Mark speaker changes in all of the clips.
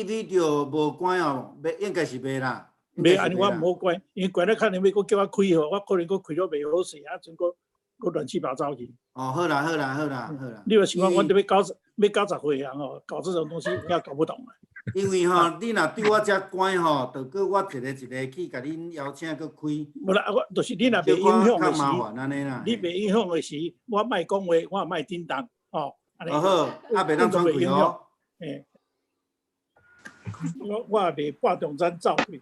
Speaker 1: video 無關哦，袂應該是袂啦。
Speaker 2: 袂按呢我毋好關，因為關了可能欲閣叫我開吼，我可能閣開了袂好勢，啊，陣閣閣亂七八糟去。
Speaker 1: 哦，好啦，好啦，好啦，好啦。
Speaker 2: 你若想講，阮這欲90歲人吼，搞這種東西，也搞不懂啊。
Speaker 1: 因為吼，你若對我遮關吼，就閣我一個一個去共恁邀請閣開。
Speaker 2: 無啦，我就是你若袂影響的
Speaker 1: 較麻煩按呢啦。
Speaker 2: 時，你袂影響的時，我莫講話，我莫叮當，吼。
Speaker 1: 哦好，啊袂當喘氣哦。
Speaker 2: 嘿。我也袂半中間走去。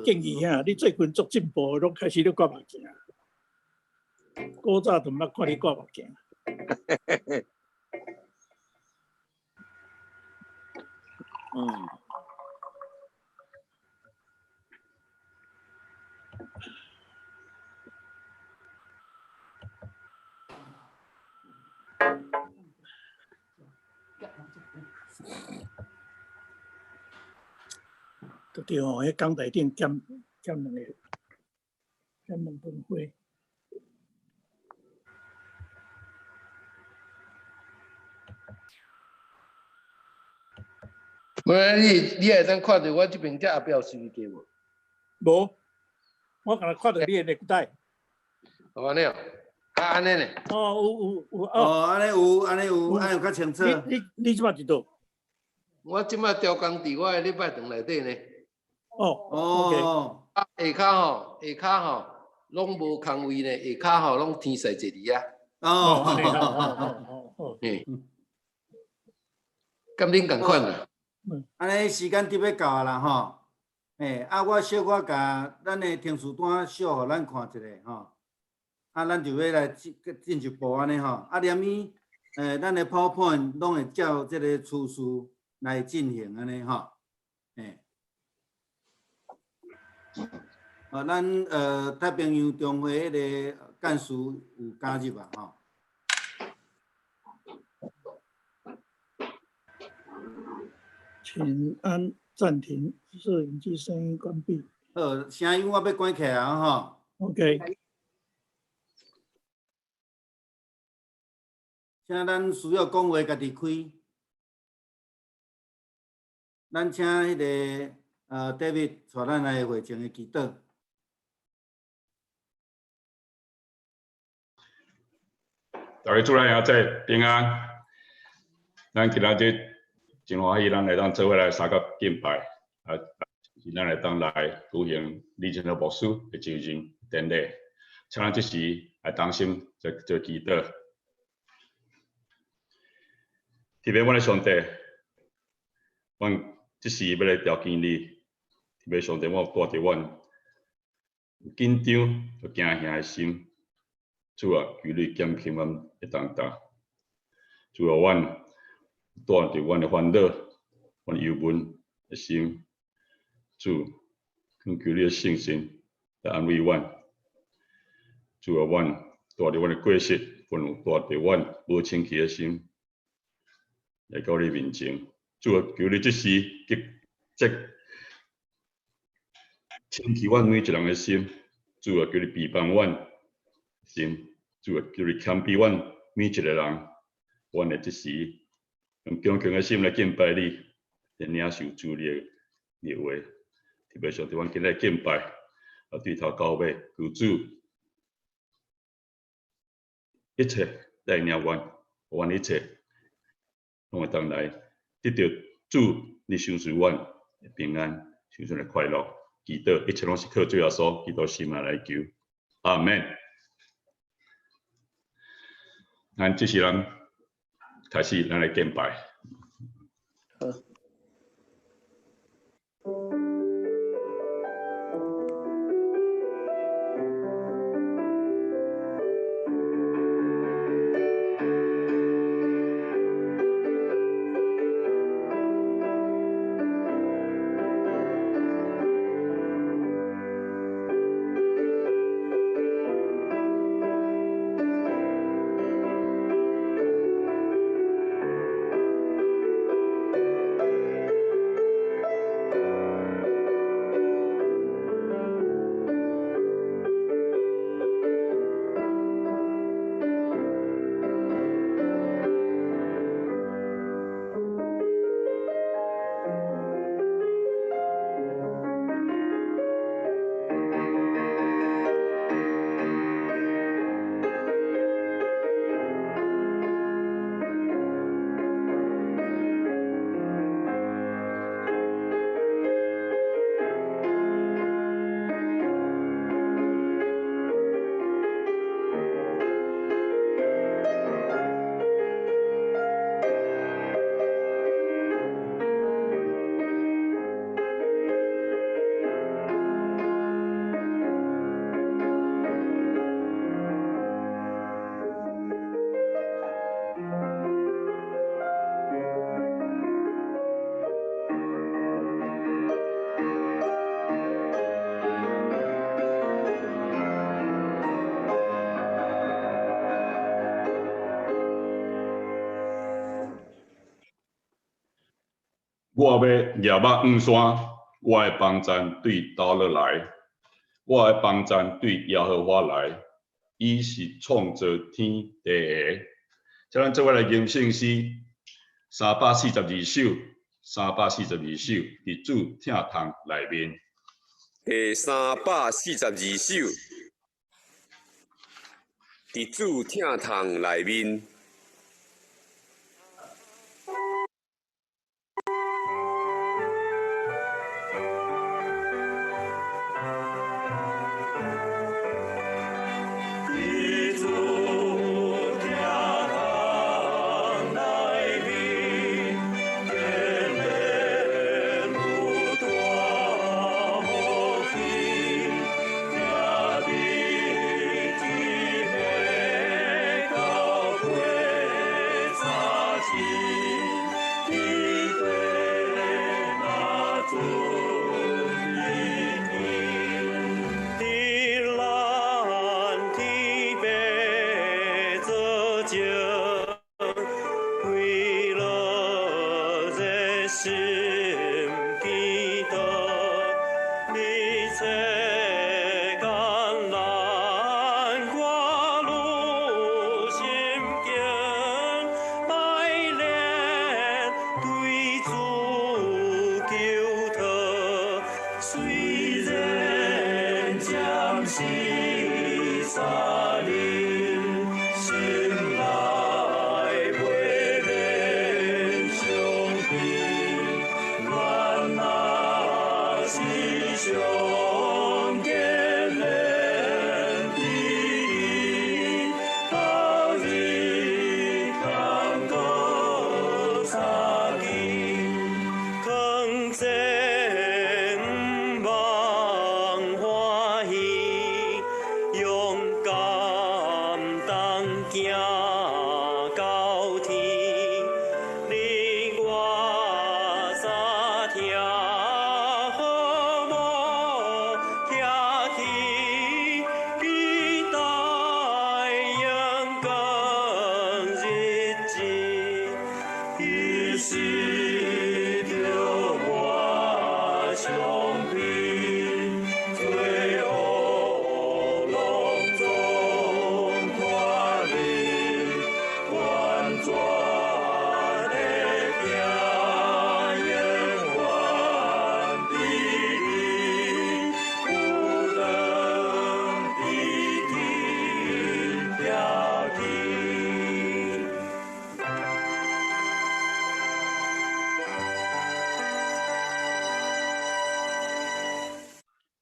Speaker 2: 建議啊，你最近足進步，攏開始咧掛目鏡。古早就毋捌看你掛目鏡。就對吼，彼講台頂減減兩個，減兩分花。
Speaker 3: 無，你會當看著我這邊遮後壁有收音機無？
Speaker 2: 無，我敢若看著你的領帶。
Speaker 3: 哦，按呢哦，啊按呢呢？
Speaker 2: 哦，有有有
Speaker 1: 哦，按呢有，按呢有，按呢有較清楚。
Speaker 2: 你這擺佇佗？
Speaker 3: 我這擺調工佇我的禮拜堂內底呢。
Speaker 2: 哦
Speaker 1: 哦。
Speaker 3: 啊，下跤吼，下跤吼，攏無空位呢，下跤吼攏天使坐佇遐。
Speaker 1: 哦。
Speaker 2: 哦。
Speaker 3: 嘿。敢恁仝款啊？
Speaker 1: 按呢時間得欲到啊啦吼。嘿，啊，我小可共咱的停事單小予咱看一下吼。啊，咱就欲來進進一步按呢吼。啊，連伊，咱的 PowerPoint 攏會照這個次序來進行按呢吼。嘿。啊，咱太平洋中會彼個幹事有加入啊吼。
Speaker 2: 請按暫停，攝影機聲音關閉。
Speaker 1: 好，聲音我欲關起來啊吼。
Speaker 2: OK。
Speaker 1: 請咱需要講話，家己開。咱請彼個David 帶咱來會前的祈禱。
Speaker 4: 大家主內兄姊平安。咱今仔日真歡喜，咱會當做伙來相佮敬拜，啊，是咱會當來舉行李清和牧師的就任典禮。請咱這時來同心做做祈禱。特別阮的上帝，阮這時欲來朝見你，特別上帝，我帶著阮有緊張、有驚嚇的心，主啊，求你減輕阮的重擔。主啊，阮帶著阮的煩惱、阮憂悶的心，主，懇求你的聖神來安慰阮。主啊，阮帶著阮的過失，阮有帶著阮無清氣的心來到你面前。主啊，求你這時潔淨清氣阮每一人的心。主啊，求你庇幫阮心。主啊，求你謙卑阮每一個人。阮會這時用恭敬的心來敬拜你，來領受主你的話。特別上帝，阮今日敬拜，啊，對頭到尾，求主一切帶領阮，阮一切攏會當來得著主你賞賜阮的平安，賞賜的快樂。祈禱一切攏是靠主耶穌基督聖名來求，阿門。咱這時咱開始，咱來敬拜。
Speaker 3: 好。
Speaker 4: 我欲舉目向山，我的幫贊對佗落來，我的幫贊對耶和華來，伊是創造天地的。請咱做伙來吟聖詩342首，342首，佇主疼痛內面。
Speaker 5: 第342首，佇主疼痛內面。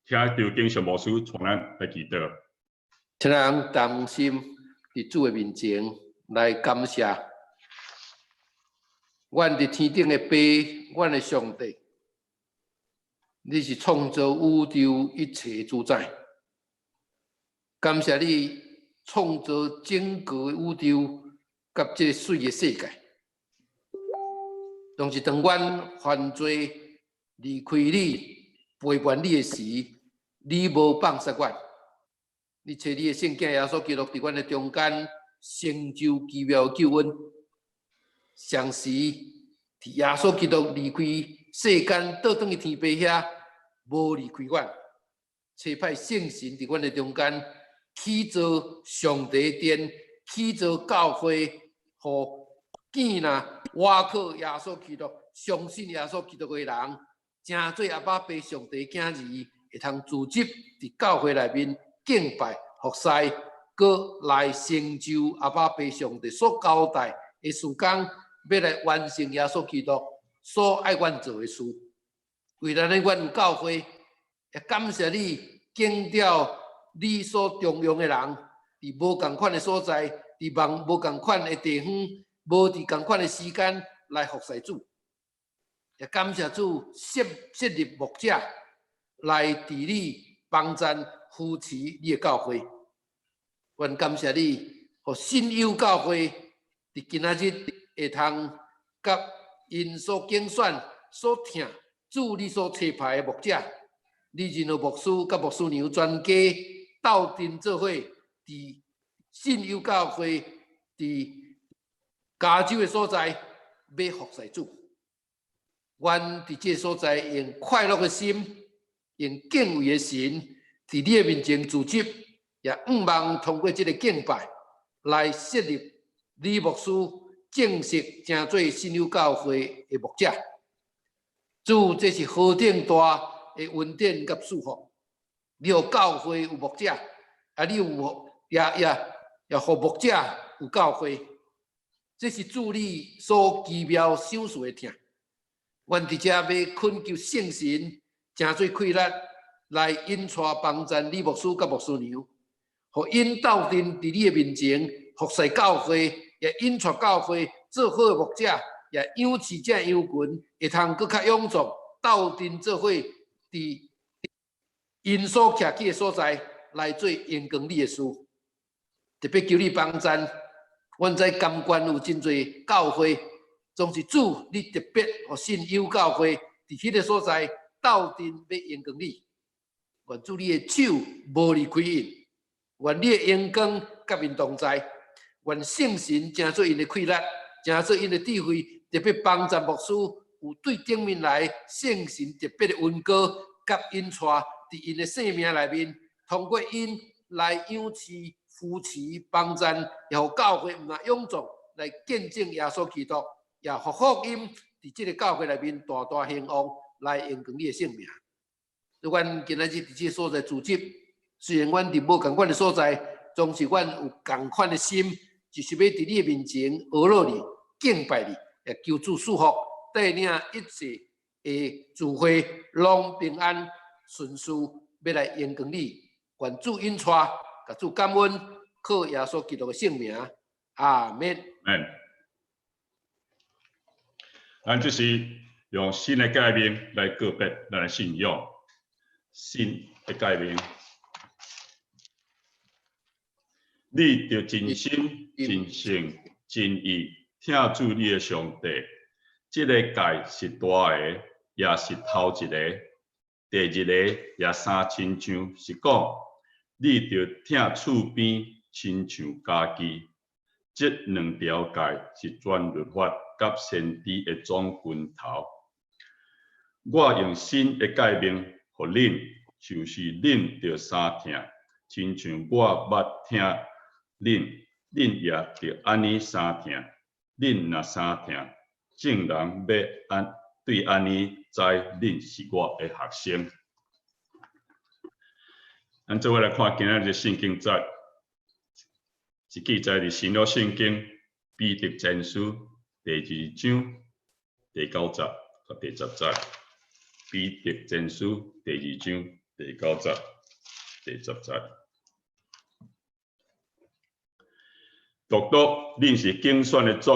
Speaker 4: 請張景祥牧師帶咱來祈禱。
Speaker 3: 請咱同心佇主的面前來感謝，阮佇天頂的父，阮的上帝，你是創造宇宙一切主宰。感謝你創造整個宇宙佮這個媠的世界。當時當阮犯罪離開你、背叛你的時，你無放殺阮，你差你的聖囝耶穌基督佇阮的中間成就奇妙救恩。同時，佇耶穌基督離開世間，倒轉去天父遐，無離開阮，差派聖神佇阮的中間，起造上帝殿，起造教會，予見若倚靠耶穌基督、相信耶穌基督的人，成做阿爸父上帝囝兒，會通組織佇教會內面敬拜服侍，閣來成就阿爸父上帝所交代的事工，欲來完成耶穌基督所愛阮做的事。為咱的阮有教會，也感謝你揀調你所重用的人，佇無仝款的所在，佇無仝款的地方，無佇仝款的時間來服侍主。也感謝主設立牧者來治理、幫贊、扶持你的教會。阮感謝你，予信友教會佇今仔日會通佮𪜶所揀選、所疼主你所差派的牧者，李仁和牧師佮牧師娘全家鬥陣做伙，佇信友教會佇加州的所在欲服侍主。阮佇這个所在用快樂的心，用敬畏的神，佇你的面前組織，也向望通過這个敬拜來設立李牧師正式成做信友教會的牧者。主，這是何等大的恩典佮祝福！你予教會有牧者，啊，你有也也也予牧者有教會，這是主你所奇妙賞賜的疼。阮佇遮欲懇求聖神，成做氣力來引帶幫贊李牧師佮牧師娘，予𪜶鬥陣佇你的面前服侍教會，也引帶教會做好的牧者，也養飼這羊群，會通閣較勇壯，鬥陣做伙佇𪜶所徛起的所在來做榮光你的事。特別求你幫贊，阮知甘縣有真濟教會，總是主你特別予信友教會佇彼个所在鬥陣欲榮光你。願主你的手無離開𪜶，願你的榮光佮𪜶同在，願聖神成做𪜶的氣力，成做𪜶的智慧，特別幫贊牧師有對頂面來聖神特別的恩膏佮引帶佇𪜶的生命內面，通過𪜶來養飼、扶持、幫贊，也予教會毋但勇壯來見證耶穌基督，也予福音佇這个教會內面大大興旺，來榮光你的聖名。阮今仔日佇這个所在組織，雖然阮佇無仝款的所在，總是阮有仝款的心，就是欲佇你的面前阿羅你、敬拜你，也求主賜福，帶領一切的聚會攏平安順遂，欲來榮光你。願主引帶，共主感恩，靠耶穌基督的聖名，阿門。
Speaker 4: 們。咱這是用新的誡命來告別咱的信仰，新的誡命，你著盡心、盡性、盡意疼主你的上帝。這个誡是大个，也是頭一个。第二个也相親像，是講你著疼厝邊親像家己。這兩條誡是全律法佮先知的總根頭。我用新的誡命予恁，就是恁著相疼，親像我捌疼恁，恁也著按呢相疼。恁若相疼，眾人欲按對按呢知恁是我的學生。咱做伙來看今仔日的聖經節，是記載佇新約聖經彼得前書第二章第九節佮第十節。彼得前書第二章第九節、第十節。獨獨恁是揀選的族，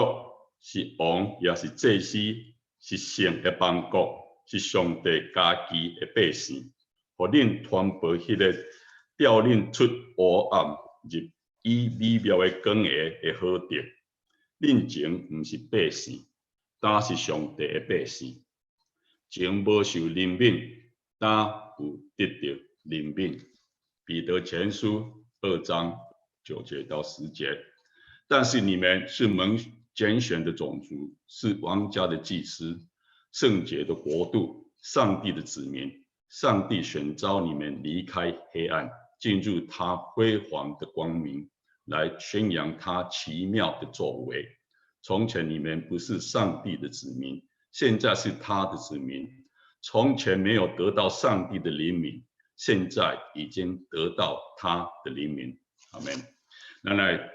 Speaker 4: 是王，也是祭司，是聖的邦國，是上帝家己的百姓，予恁傳播彼个召恁出黑暗入伊美妙的光下的好德。恁前毋是百姓，今是上帝的百姓；前無受憐憫，今有得著憐憫。彼得前書二章九節到十節。但是你們是蒙揀選的種族，是王家的祭司，聖潔的國度，上帝的子民。上帝選召你們離開黑暗，進入他輝煌的光明，來宣揚他奇妙的作為。從前你們不是上帝的子民，現在是他的子民。從前沒有得到上帝的憐憫，現在已經得到他的憐憫。阿門。咱來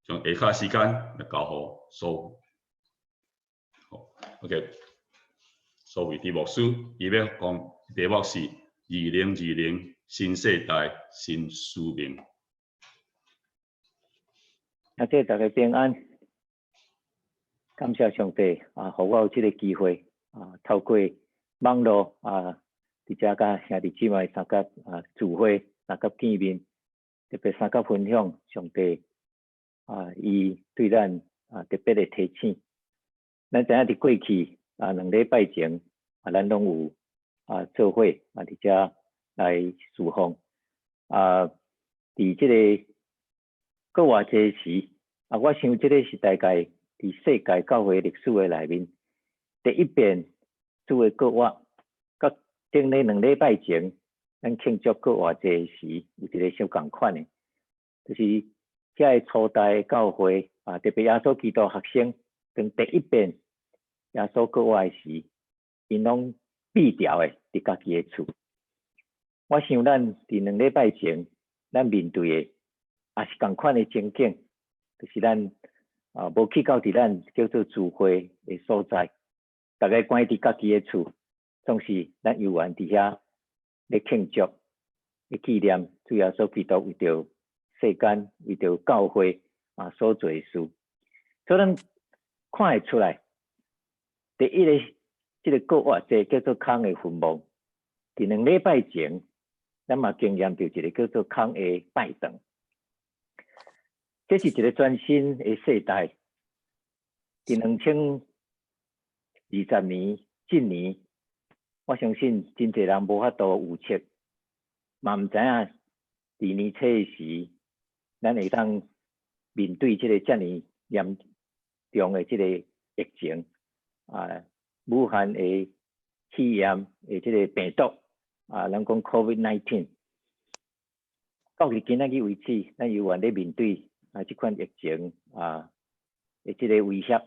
Speaker 4: 將下跤時間來交予蘇，好，OK。蘇慧迪牧師，伊欲講題目是2020新世代新使命。
Speaker 6: 阿姐，大家平安，感謝上帝啊，予我有這个機會啊，透過網路啊，佇遮佮兄弟姊妹相佮啊聚會，相佮見面，特別相佮分享上帝啊，伊對咱啊特別的提醒。咱知影佇過去啊兩禮拜前啊，咱攏有啊做伙啊佇遮來侍奉啊，佇這个閣偌濟時啊，我想這个是大概佇世界教會歷史的內面，第一遍主的復活，佮頂禮2禮拜前，咱慶祝復活節時，有一个相仝款的，就是遐个初代教會啊，特別耶穌基督學生，當第一遍耶穌復活的時，𪜶攏閉牢的佇家己的厝。我想咱佇兩禮拜前，咱面對的也是仝款的情景，就是咱啊無去到佇咱叫做聚會的所在，逐家關佇家己的厝，總是咱猶原佇遐咧慶祝、咧紀念主耶穌基督為著世間、為著教會啊所做的事。所以咱看會出來，第一个這个復活節叫做空的墳墓，佇兩禮拜前，咱嘛經驗著一个叫做空的拜堂。這是一个全新的世代，佇2020年這年，我相信真濟人無法度預測，嘛毋知影佇年初時，咱會當面對這个遮爾嚴重的這个疫情啊，武漢的肺炎的這个病毒啊，咱講 COVID-19，到佇今仔日為止，咱猶原咧面對啊這款疫情啊的這个威脅。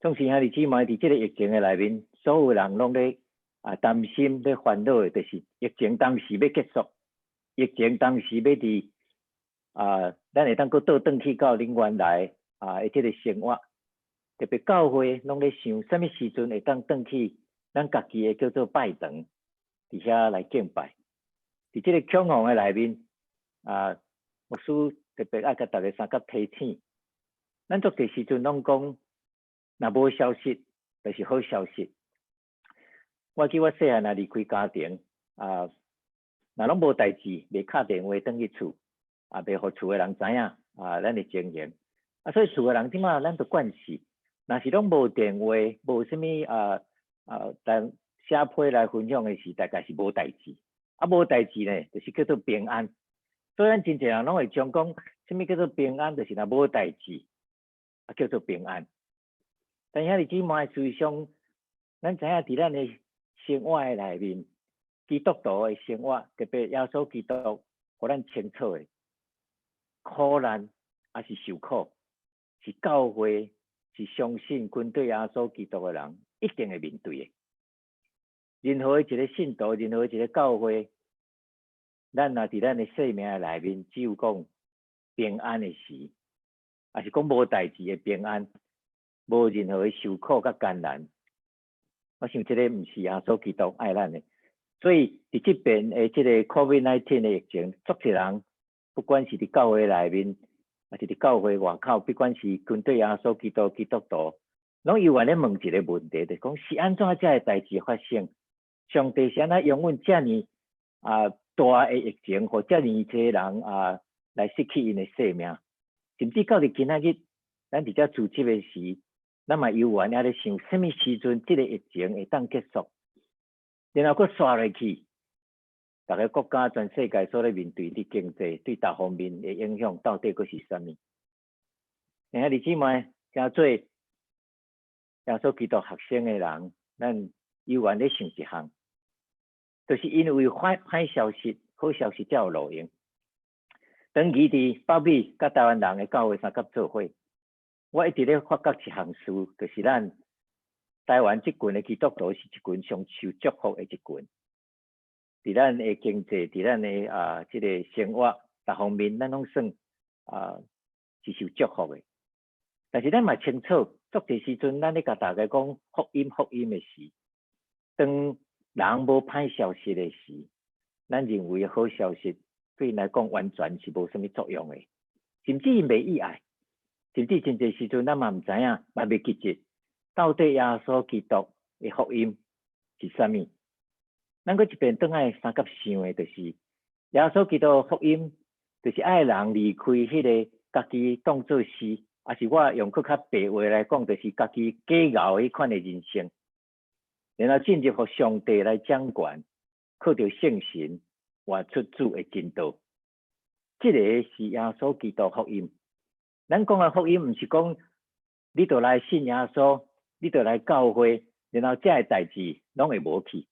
Speaker 6: 總是兄弟姊妹佇這个疫情的內面，所有人攏咧啊擔心、咧煩惱的，就是疫情當時欲結束，疫情當時欲佇啊，咱會當閣倒轉去到恁原來啊的這个生活。特別教會攏咧想，啥物時陣會當轉去咱家己的叫做拜堂，佇遐來敬拜。佇這个恐慌的內面，啊，牧師特別愛共大家相佮提醒，咱足濟時陣攏講，若無消息，就是好消息。我記我細漢若離開家庭，啊，若攏無代誌，袂敲電話轉去厝，啊，袂予厝的人知影啊，咱的情形。啊，所以厝的人這馬咱就慣勢，若是攏無電話，無啥物啊啊，但寫批來分享的時，大概是無代誌。啊，無代誌呢，就是叫做平安。所以咱真濟人攏會將講，啥物叫做平安，就是若無代誌，啊叫做平安。但兄弟姊妹，事實上，咱知影佇咱的生活的內面，基督徒的生活，特別耶穌基督，予咱清楚的，苦難抑是受苦，是教會是相信跟隨耶穌基督的人一定會面對的。任何一个信徒，任何一个教會，咱若佇咱的生命的內面，只有講平安的時，抑是講無代誌的平安，無任何的受苦佮艱難。我想這个毋是耶穌基督愛咱的。所以佇這遍的這个 COVID-19 的疫情，足濟人，不管是佇教會內面，抑是佇教會外口，不管是跟隨耶穌基督基督徒，攏猶原咧問一个問題，就是講是按怎才的代誌發生？上帝是按怎容忍遮爾啊大的疫情，予遮爾濟人啊來失去𪜶的性命？甚至到佇今仔日，咱佇遮組織的時，咱嘛猶原猶咧想，啥物時陣這个疫情會當結束？然後閣紲落去，逐个國家、全世界所咧面對佇經濟對逐方面的影響，到底閣是啥物？兄弟姊妹，誠做耶穌基督學生的人，咱猶原咧想一項，就是因為壞歹消息，好消息才有路用。長期佇北美佮台灣人的教會相佮做伙，我一直咧發覺一項事，就是咱台灣這群的基督徒是一群上受祝福的一群。佇咱的經濟，佇咱的啊這个生活逐方面，咱攏算啊是受祝福的。但是咱嘛清楚，足濟時陣咱咧共大家講福音福音的時，當人無歹消息的時，咱認為好消息對𪜶來講完全是無啥物作用的，甚至𪜶袂意愛，甚至真濟時陣咱嘛毋知影，嘛袂記得到底耶穌基督的福音是啥物。咱閣一遍轉來相佮想的，就是耶穌基督福音，就是愛人離開彼个家己當做是，抑是我用閣較白話來講，就是家己假熬彼款的人生，然後進入予上帝來掌權，靠著聖神活出主的真道。這个是耶穌基督福音。咱講的福音，毋是講你就來信耶穌，你就來教會，然後這个代誌攏會無去。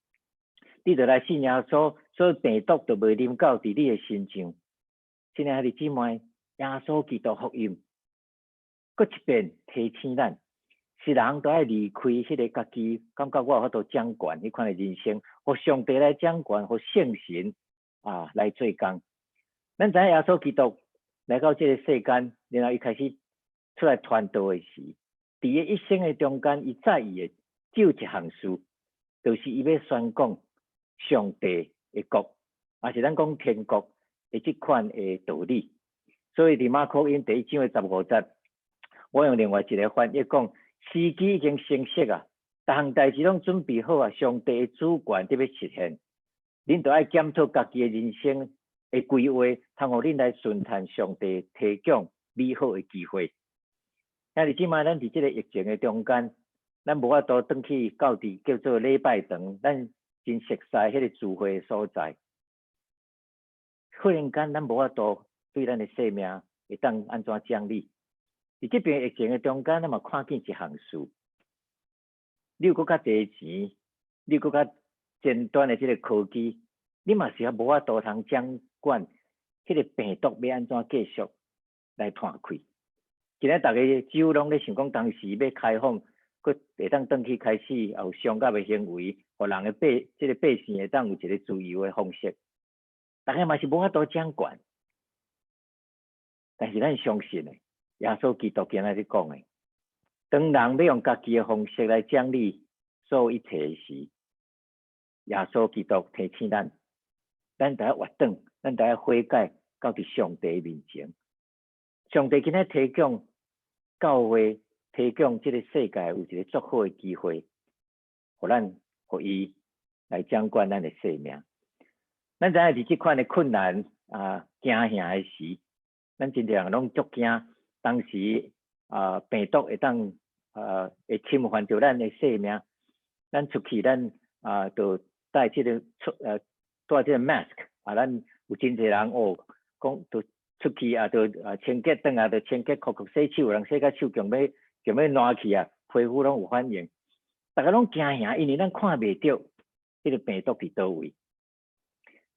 Speaker 6: 你就來信耶穌，所以病毒就袂臨到佇你的身上。親愛的姊妹，耶穌基督福音，閣一遍提醒咱，是人都愛離開彼个家己，感覺我有法度掌權彼款的人生，予上帝來掌權，予聖神啊來做工。咱知影耶穌基督來到這个世間，然後伊開始出來傳道的時，佇伊一生的中間，伊在意的只有一項事，就是伊欲宣講上帝的國，抑是咱講天國的這款的道理。所以佇馬可福音第一章的15節，我用另外一个翻譯講，時機已經成熟啊，逐項代誌攏準備好啊，上帝的主權得欲實現，恁著愛檢討家己的人生的規劃，通予恁來順趁上帝提供美好的機會。兄弟姊妹，咱佇這个疫情的中間，咱無法度轉去到佇叫做禮拜堂，咱真熟悉彼个聚會的所在。忽然間，咱無法度對咱的生命會當按怎整理？佇這爿疫情的中間，咱嘛看見一項事：你有閣較濟錢，你有閣較尖端的這个科技，你嘛是猶無法度通掌管彼个病毒欲按怎繼續來傳開。今仔逐家只有攏咧想講，當時欲開放，閣會當轉去開始有商業的行為，予人的百這个百姓會當有一个自由的方式。逐家嘛是無法度掌管，但是咱相信的，耶穌基督今仔日講的，當人欲用家己的方式來整理所有一切的時，耶穌基督提醒咱，咱著愛回轉，咱著愛悔改，到佇上帝面前。上帝今仔提供教會，提供這个世界有一个足好的機會，予咱，予伊來掌管咱的生命。咱知影佇這款的困難啊，驚嚇的時，咱真濟人攏足驚，當時啊病毒會當啊會侵犯著咱的生命。咱出去，咱啊就戴這个出戴這个 mask 啊，咱有真濟人哦，講就出去啊，就啊清潔轉來，就清潔，酷酷洗手，人洗甲手強欲強欲爛去啊，皮膚攏有反應。逐家攏驚嚇，因為咱看袂著彼个病毒佇佗位。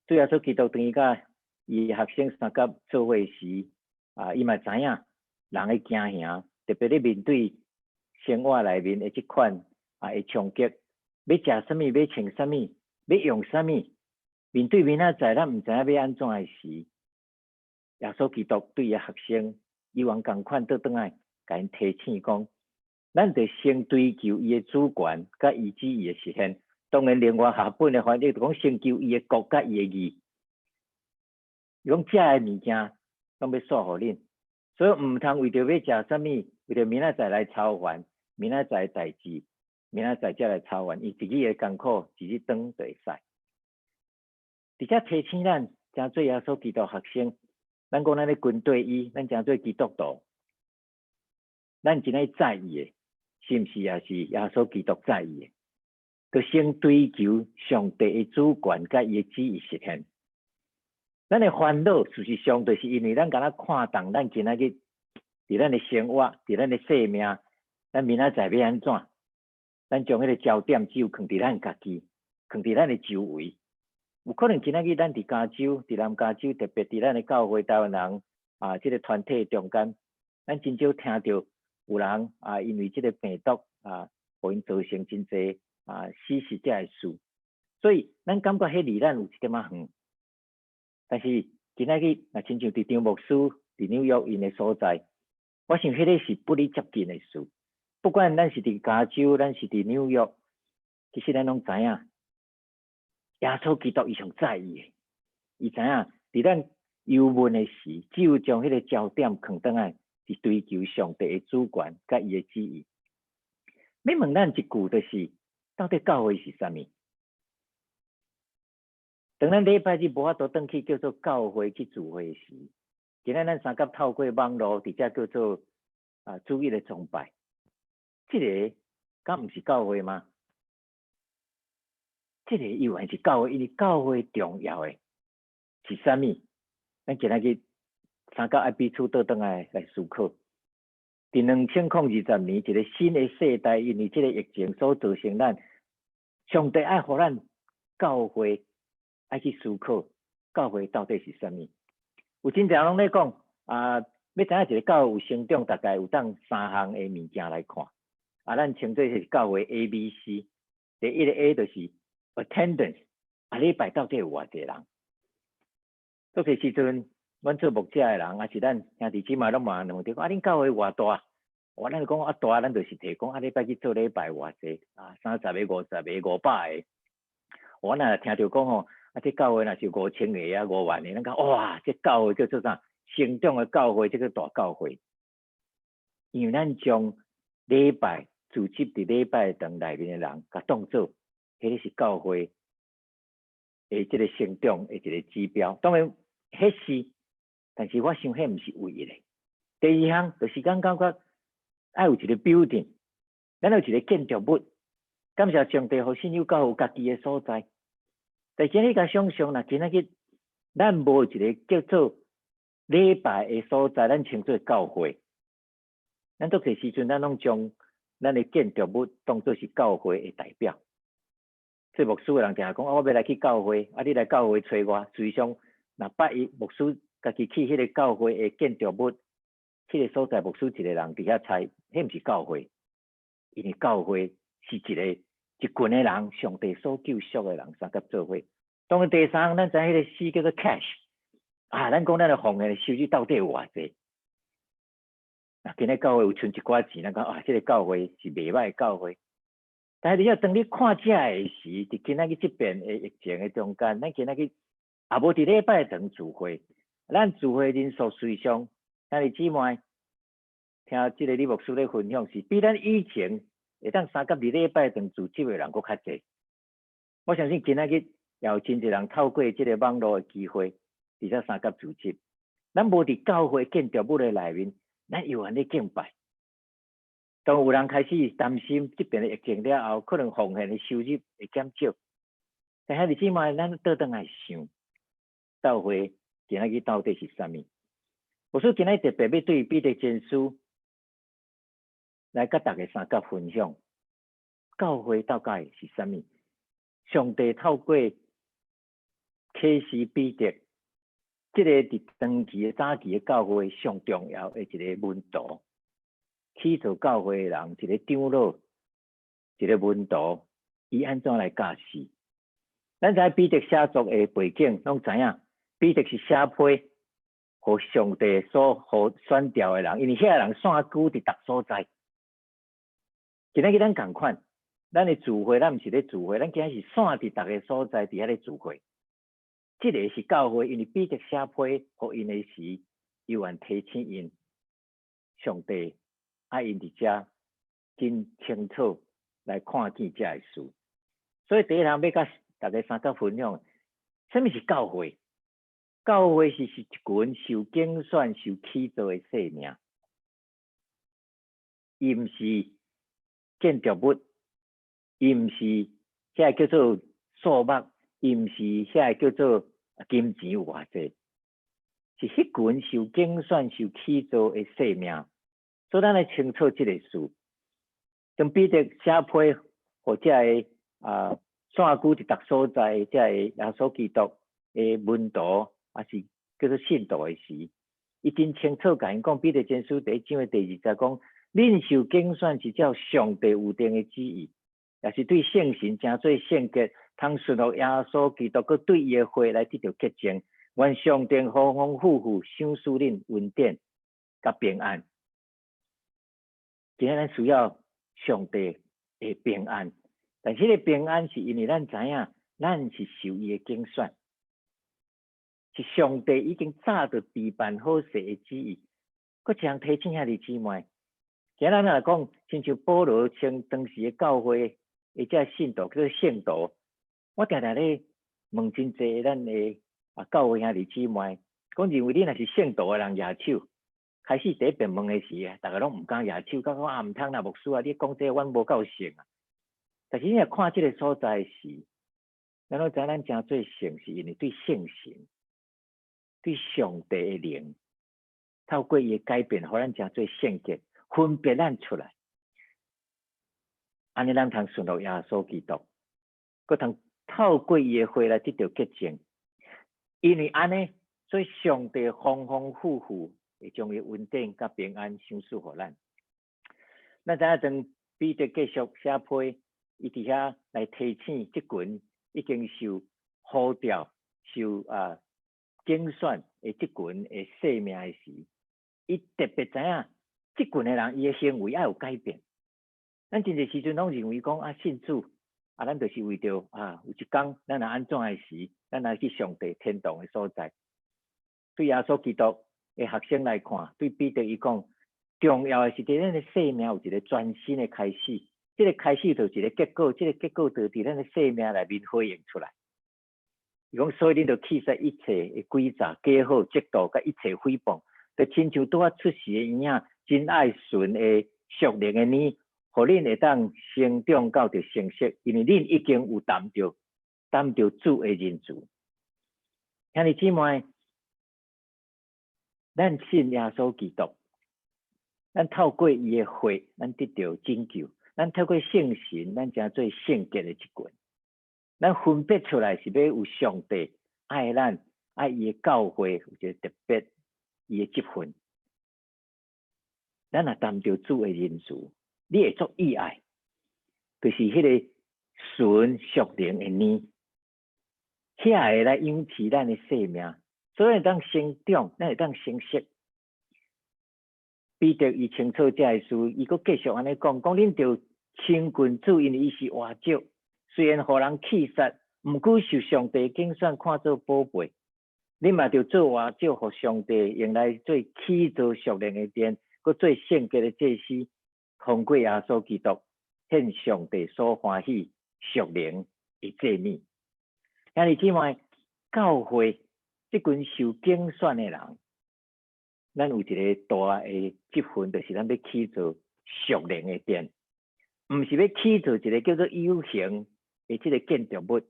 Speaker 6: 主耶穌基督當伊佮伊學生相佮做伙時，啊，伊嘛知影人的驚嚇，特別咧面對生活內面的這款啊的衝擊，欲食啥物，欲穿啥物，欲用啥物，面對明仔載咱毋知影欲按怎的時，耶穌基督對伊學生猶原仝款倒轉來，共𪜶提醒講，咱得先追求伊的主權，佮伊旨意的實現。當然，另外和合本的翻譯就講先求伊的國佮伊的義，伊講這个物件攏欲煞予恁，所以毋通為著欲食啥物，為著明仔載來操煩，明仔載代誌，明仔載才來操煩，伊一日的艱苦，一日當就會使。佇遮提醒咱，誠做耶穌基督學生，咱講咱咧跟綴伊，咱誠做基督徒，咱真愛在意的，是毋是也是耶穌基督在意的？就先追求上帝的主權佮伊的旨意實現。咱的煩惱，事實上就是因為咱敢若看重咱今仔日佇咱的生活，佇咱的生命，咱明仔載欲按怎？咱將彼个焦點只有囥佇咱家己，囥佇咱的周圍。有可能今仔日咱佇加州，佇南加州，特別佇咱的教會台灣人啊，這个團體中間，咱真少聽著有人啊，因為這个病毒啊，予𪜶造成真濟啊死死者的事，所以咱感覺彼離咱有一點仔遠。但是今仔日若親像佇張牧師佇紐約𪜶的所在，我想彼个是不離接近的事。不管咱是佇加州，咱是佇紐約，其實咱攏知影，耶穌基督伊上在意的，伊知影佇咱憂悶的時，只有將彼个焦點囥轉來，佇追求上帝的主權佮伊的旨意。欲問咱一句，就是到底教會是啥物？當咱禮拜日無法度轉去叫做教會去聚會時，今仔咱相佮透過網路，佇遮叫做啊主日的崇拜，這个敢毋是教會嗎？這个猶原是教會，因為教會重要的是啥物？咱今仔日相佮愛彼此倒轉來來思考。佇佇2020年一个新的世代，因為這个疫情所造成咱，上帝愛予咱教會愛去思考，教會到底是啥物？有真濟人攏咧講啊，欲知影一个教會有成長，大概有當三項的物件來看。啊，咱稱做是教會 A、B、C。第一个 A 就是 attendance，啊，禮拜到底有偌濟人？足濟時陣，阮做牧者的人，抑是咱兄弟姊妹攏嘛問著講，啊，恁教會偌大？我咱就講啊大，咱就是提講啊，禮拜去做禮拜偌濟啊，30個、50個、500個。我若聽著講吼，啊，這教會若是5000個啊、5萬個，咱講哇，這教會叫做啥？成長的教會，這个大教會。因為咱將禮拜聚集佇禮拜堂內面的人，共當做，彼个是教會的這个成長的一個指標。當然，彼是，但是我想彼毋是唯一的。第二項就是講感覺愛有一個 building，咱有一個建築物。感謝上帝，予信友教會有家己的所在。但今日共想象，若今仔日咱無一個叫做禮拜的所在，咱稱做教會。咱足濟時陣，咱攏將咱的建築物當做是教會的代表。做牧師的人定定講，啊，我欲來去教會，啊，你來教會揣我。事實上，若拜一牧師家己去彼个教會的建築物，彼个所在，牧師一个人佇遐猜，彼毋是教會。因為教會是一個一群的人，上帝所救贖的人，相佮做伙。當然，第三，咱知影彼个 C 叫做 cash，啊，咱講咱的奉獻收入到底有偌濟？啊，今日教會有存一寡錢，咱講啊，這个教會是袂䆀的教會。但是你要當你看這的時，佇今仔日這遍的疫情的中間，咱今仔日也無佇禮拜堂聚會，咱聚會人數隨上，兄弟姊妹，聽這个李牧師咧分享，是比咱以前會當相佮佇禮拜堂聚集的人閣較濟。我相信今仔日也有真濟人透過這个網路的機會，佇遮相佮聚集。咱無佇教會建築物的內面，咱猶原咧敬拜。當有人開始擔心這遍的疫情了後，可能奉獻的收入會減少。但兄弟姊妹，咱倒轉來想，教會今仔日到底是啥物？牧師今仔日特別欲對彼得前書來佮大家相佮分享，教會到底是啥物？上帝透過啟示彼得，這个佇長期的早期的教會上重要的一个門徒。起造教會的人，一个長老，一个門徒，伊按怎來教示？咱知彼得寫作的背景，攏知影，彼得是寫批予上帝所予選召的人，因為遐个人散居佇逐所在。今仔日咱仝款，咱的聚會，咱毋是咧聚會，咱今仔是散佇逐个所在，佇遐咧聚會。這个是教會，因為彼得寫批予𪜶的時，猶原提醒𪜶上帝愛𪜶佇遮真清楚來看見這个事。所以第一項欲佮大家相佮分享，啥物是教會？教會是一群受揀選、受起造的生命，伊毋是建築物，伊毋是遐個叫做數目，伊毋是遐個叫做金錢有偌濟，是彼群受揀選、受起造的生命。所以咱來清楚這個事。當彼得寫批予這个啊散居佇逐所在，這个耶穌基督的門徒，抑是叫做信徒的時，伊真清楚共𪜶講，彼得前書第一章的第二節講，恁受揀選是照上帝預定的旨意，也是對聖神成做聖潔，通順服耶穌基督，閣對伊的血來得著潔淨。願上帝豐豐富富賞賜恁恩典佮平安。今仔咱需要上帝的平安，但是這个平安是因為咱知影，咱是受伊的揀選，是上帝已經早就備辦好勢的旨意。閣一項提醒兄弟姊妹，今仔咱若講，親像保羅稱當時的教會的這信徒叫做聖徒，我定定咧問真濟咱的啊教會兄弟姊妹，講認為你若是聖徒的人舉手。開始第一遍問的時，逐个攏毋敢舉手，感覺啊毋通啦，牧師啊，你講這阮無夠聖啊。但是你若看這个所在時，咱攏知影咱成做聖，是因為對聖神、對上帝的靈，透過伊的改變，予咱成做聖潔，分別咱出來，按呢咱通順服耶穌基督，閣通透過伊的血來得著潔淨。因為按呢，所以上帝豐豐富富會將伊恩典佮平安賞賜予咱。咱知影當彼得繼續寫批，伊佇遐來提醒這群已經受呼召、受揀選的這群的生命的時，伊特別知影這群的人伊的行為愛有改變。咱真濟時陣攏認為講啊，信主啊，咱就是為著啊，有一工咱若按怎的時，咱來去上帝天堂的所在。對耶穌基督的學生來看，對彼得伊講，重要的是佇咱的生命有一個全新的開始，這個開始就是一個結果，這個結果就佇咱的生命內面反映出來。伊講，所以恁著棄絕一切的詭詐、假好、嫉妒，佮一切誹謗，就親像拄仔出世的嬰仔，真愛純的屬靈的奶，予恁會當成長到著成熟，因為恁已經有擔著主的仁慈。兄弟姊妹，咱信耶穌基督，咱透過伊的血，咱得著拯救；咱透過聖神，咱成做聖潔的一群。咱分別出來是欲有上帝愛咱，愛伊的教會有一個特別伊的職分。咱若擔著主的仁慈，你會足意愛，就是彼個純屬靈的奶，遐會來養持咱的生命，所以會當成長，咱會當成熟。彼得伊清楚這个事，伊閣繼續按呢講，講恁著親近主，因為伊是活石，雖然予人棄殺，毋過受上帝揀選，看做寶貝。恁嘛著做活石，予上帝用來做起造屬靈的殿，閣做聖潔的祭司，通過耶穌基督獻上帝所歡喜屬靈的祭物。兄弟姊妹，教會這群受揀選的人，咱有一個大的職分，就是咱欲起造屬靈的殿，毋是欲起造一個叫做有形的這個建築物。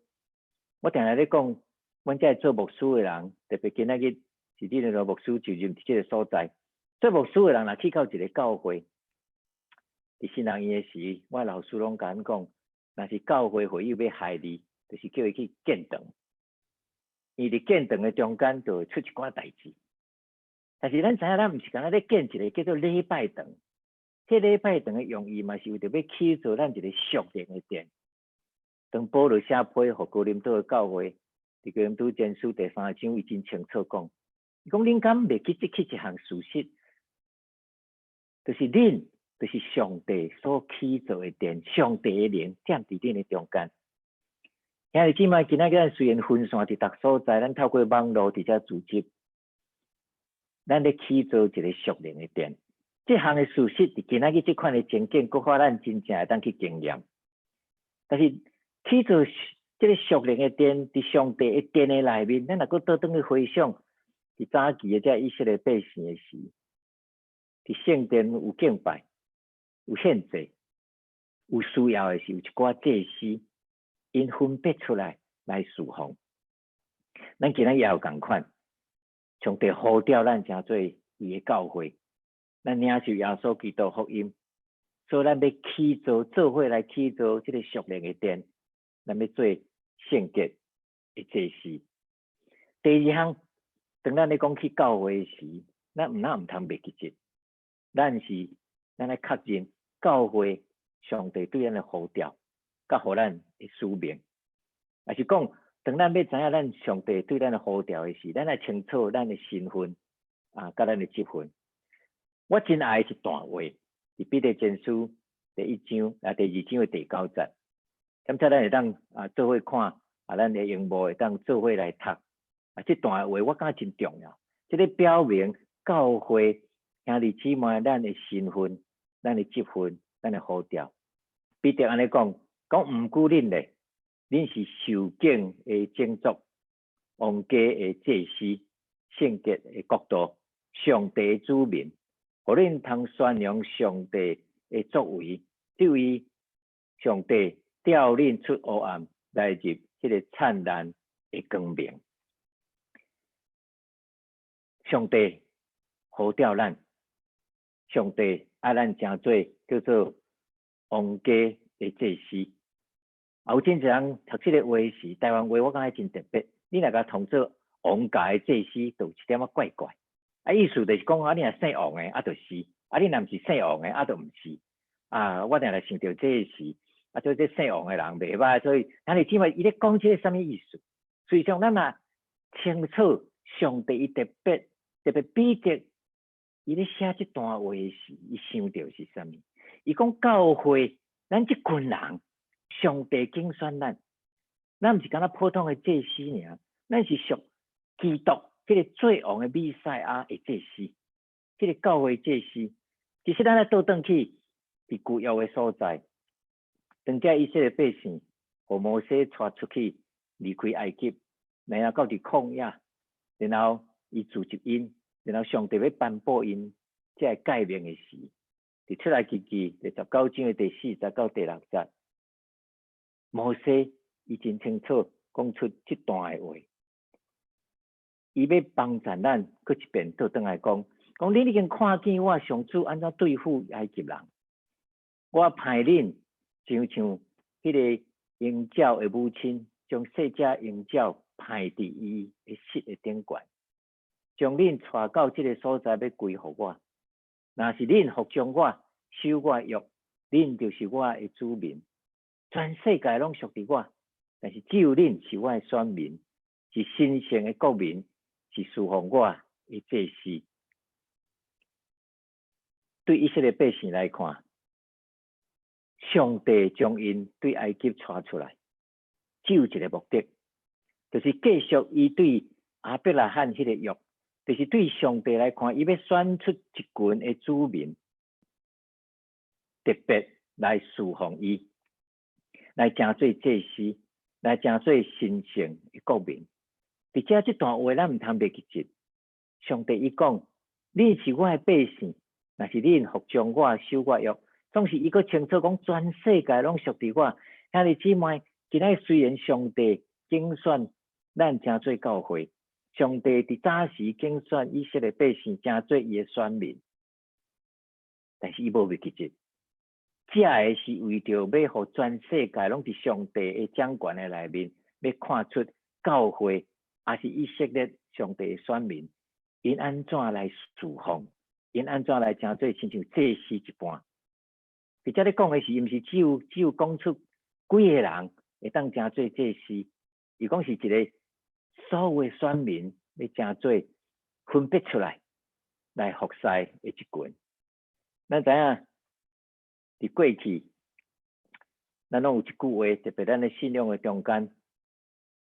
Speaker 6: 我定定咧講，阮這做牧師的人，特別今仔日是恁的牧師就任佇這個所在，做牧師的人若去到一個教會，佇神學院的時，我老師攏共阮講，若是教會會友欲害你，就是叫伊去建堂，伊佇建堂的中間就會出一寡代誌。但是咱知影，咱毋是干焦咧建一個叫做禮拜堂，這禮拜堂的用意嘛是為著欲起造咱一個屬靈的殿。當保羅寫批予哥林多的教會，佇哥林多前書第三章，伊真清楚講，伊講恁敢袂記得這一項事實，就是恁就是上帝所起造的殿，上帝的靈踮佇恁的中間。兄弟姊妹，今仔日咱雖然分散佇逐所在，咱透過網路佇遮組織，咱咧起造一個屬靈的殿。這項的事實，佇今仔日這款的情景，閣較咱真正會當去經驗。但是起造這個屬靈的殿，佇上帝的殿的內面，咱若閣倒轉去回想，佇早期的這以色列百姓的時，佇聖殿有敬拜、有獻祭、有需要的時，有一寡祭司，𪜶分別出來來侍奉。咱今仔日也有仝款，上帝呼召咱成做伊的教會，咱領受耶穌基督福音，所以咱欲起造做伙來起造這個屬靈的殿，咱欲做聖潔的祭司。第二項，當咱咧講去教會時，咱毋但毋通袂記得，咱愛確認教會上帝對咱的呼召，佮予咱的使命，也是講，當咱欲知影咱上帝對咱的呼召的時，咱愛清楚咱的身份啊，佮咱的職分。我真愛一段話，佇彼得前書第一章啊，第二章的第九節。咁才咱會當啊做伙看啊，咱的螢幕會當做伙來讀啊。這段話我感覺真重要，這個表明教會兄弟姊妹咱的身份、咱的職分、咱的呼召。彼得按呢講，講毋過恁咧，恁是受揀的種族，皇家的祭司，聖潔的國度，上帝的子民，予恁通宣揚上帝的作為，這位上帝召恁出黑暗來入彼個燦爛的光明。上帝呼召咱，上帝愛咱，愛咱成做叫做王家的祭司。啊，有真濟人讀這个話時，台灣話我感覺真特別。你若共統做王家的祭司，就有一點仔怪怪。啊，意思就是講啊，你若姓王的，啊就是；啊，你若毋是姓王的，啊就毋是。啊，我定定想著這个時，啊，做這姓王的人袂䆀，所以，兄弟姊妹，伊咧講這个啥物意思？實際上，咱若清楚上帝伊特別特別彼得，伊咧寫這段話時，伊想著是啥物？伊講教會，咱這群人，上帝揀選咱，咱毋是干焦普通的祭司爾，咱是屬基督這个做王的彌賽亞的祭司，這个教會祭司。其實咱來倒轉去佇舊約的所在，當這以色列百姓，予摩西帶出去離開埃及，然後到佇曠野，然後伊聚集𪜶，然後上帝欲頒布𪜶這个誡命的時，佇出埃及記第19章的第4節到第6節，摩西伊真清楚講出這段的話，伊欲幫助咱，閣一遍倒轉來講，講恁已經看見我上主按怎對付埃及人，我派恁就像彼个鷹鳥的母親，將細隻鷹鳥派佇伊的室的頂懸，將恁帶到這个所在，欲歸予我。若是恁服從我，守我約，恁就是我的子民。全世界攏屬佇我，但是只有恁是我的選民，是神聖的國民，是侍奉我的祭司。對以色列百姓來看，上帝將𪜶對埃及帶出來，只有一个目的，就是繼續伊對亞伯拉罕彼个約，就是對上帝來看，伊欲選出一群的子民，特別來侍奉伊，來成做祭司，來成做神聖的國民。佇遮這段話，咱毋通袂記得。上帝伊講：恁是我的百姓，若是恁服從我、守我約，總是伊閣清楚講，全世界攏屬佇我。兄弟姊妹，今仔雖然上帝揀選咱成做教會，上帝佇早時揀選以色列百姓成做伊的選民，但是伊無袂記得，這个是為著欲予全世界攏佇上帝的掌權的內面，欲看出教會抑是以色列上帝的選民，𪜶按怎來侍奉，𪜶按怎來成做親像祭司一般。佇遮咧講的是，毋是只有講出幾个人會當成做祭司，伊講是一个所有的選民欲成做分別出來來服侍的一群。咱知影佇過去，咱攏有一句話，特別咱的信仰的中間，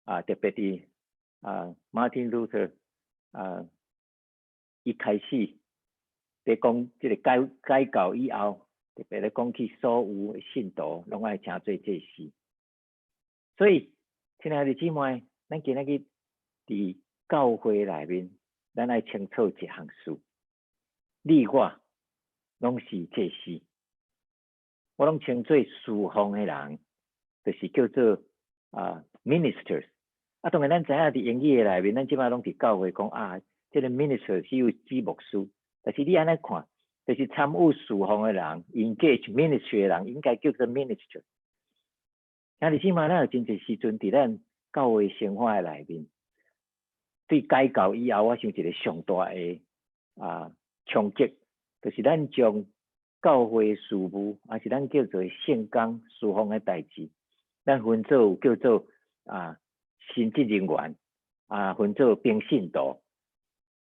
Speaker 6: 啊，特別佇馬丁路德啊，伊開始佇講這个改教以後，特別咧講起所有的信徒攏愛成做祭司。所以，親愛的姊妹，咱今仔日佇教會內面，咱愛清楚一項事：你我攏是祭司，我攏稱做侍奉的人，就是叫做ministers。啊，當然咱知影佇英語的內面，咱這擺攏佇教會講啊，這个 minister 是有指牧師，但是你按呢看，就是參與侍奉的人，engage ministry 的人，應該叫做 minister。兄弟姊妹，咱有真濟時陣佇咱教會生活的內面，對改教以後，我想一个上大的衝擊，就是咱將教會事務，抑是咱叫做聖工侍奉的代誌，咱分做叫做神職人員，分做平信徒，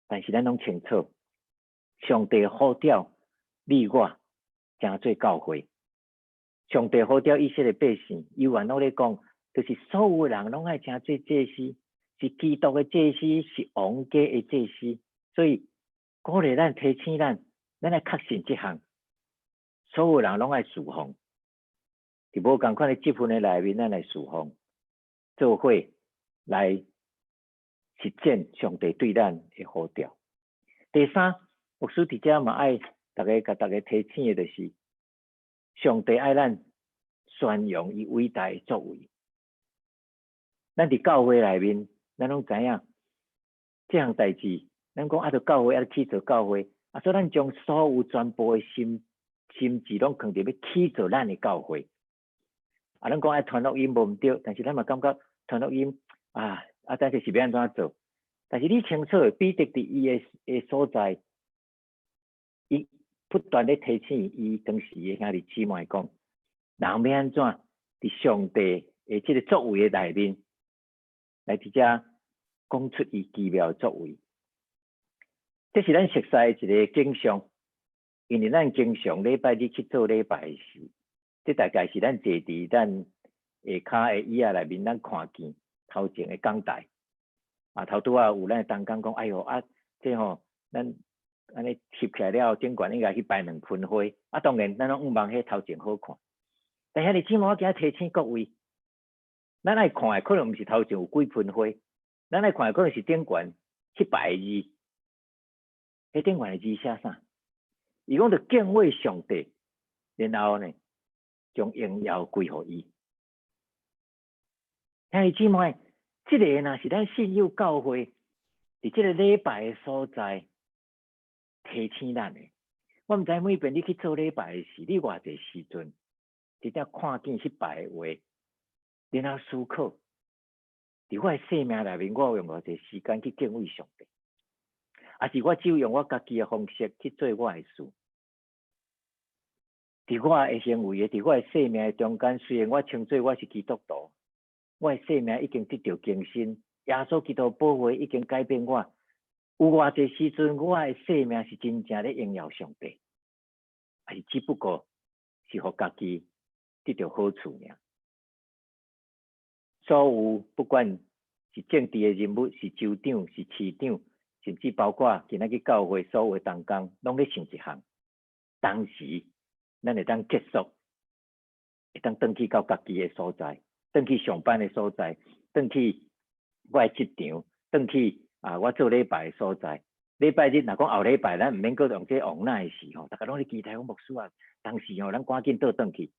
Speaker 6: 但是咱攏清楚，上帝呼召你我成做教會，上帝呼召以色列百姓，猶原攏咧講，就是所有人攏愛成做祭司，是基督的祭司，是王家的祭司，所以鼓勵咱，提醒咱，咱愛確信這項，所有人攏愛侍奉，佇無仝款的職分的內面，咱來侍奉，做伙來實踐上帝對咱的呼召。第三，牧師佇遮嘛愛逐家共逐家提醒的，就是上帝愛咱宣揚伊偉大的作為。咱佇教會內面，咱攏知影這項代誌。咱講啊，著教會啊，去做教會，啊，所以咱將所有全部的心心志攏囥佇欲起造咱的教會。啊，咱講愛傳福音無毋對，但是咱嘛感覺傳福音啊啊，但是是欲按怎做？但是你清楚，彼得佇伊的的所在，伊不斷咧提醒伊當時的兄弟姊妹講，人欲按怎佇上帝的這個作為的內面，來佇遮講出伊奇妙的作為。這是咱熟悉的一個景象，因為咱經常禮拜日去做禮拜的時，這大概是咱坐佇咱下跤的椅仔內面，咱看見頭前的講台。啊，頭拄仔有咱的同工講，哎喲啊，這吼，咱按呢翕起來了後，頂懸應該去擺兩盆花。啊，當然，咱攏向望彼頭前好看。但兄弟姊妹，我今仔提醒各位，咱愛看的可能毋是頭前有幾盆花，咱愛看的可能是頂懸彼排字。彼頂懸的字寫啥？伊講著敬畏上帝，然後呢，將榮耀歸予伊。兄弟姊妹，這个若是咱信友教會佇這個禮拜的所在提醒咱的。我毋知每遍你去做禮拜的時，你偌濟時陣，直接看見彼排的話，然後思考，佇我的生命內面，我有用偌濟時間去敬畏上帝，抑是我只有用我家己的方式去做我的事？佇我的行為的，佇我的生命的中間，雖然我稱做我是基督徒，我的生命已經得著更新，耶穌基督寶血已經改變我。有偌濟時陣，我的生命是真正咧榮耀上帝，抑是只不過是予家己得著好處爾？所有不管是政治的人物，是州長，是市長，甚至包括今仔去教會所有的同工，攏咧想一項：當時咱會當結束，會當轉去到家己的所在，轉去上班的所在，轉去我的職場，轉去啊我做禮拜的所在。禮拜日若講後禮拜，咱毋免閣用這 online 的時吼，逐家攏咧期待講牧師啊，當時吼，咱趕緊倒轉去。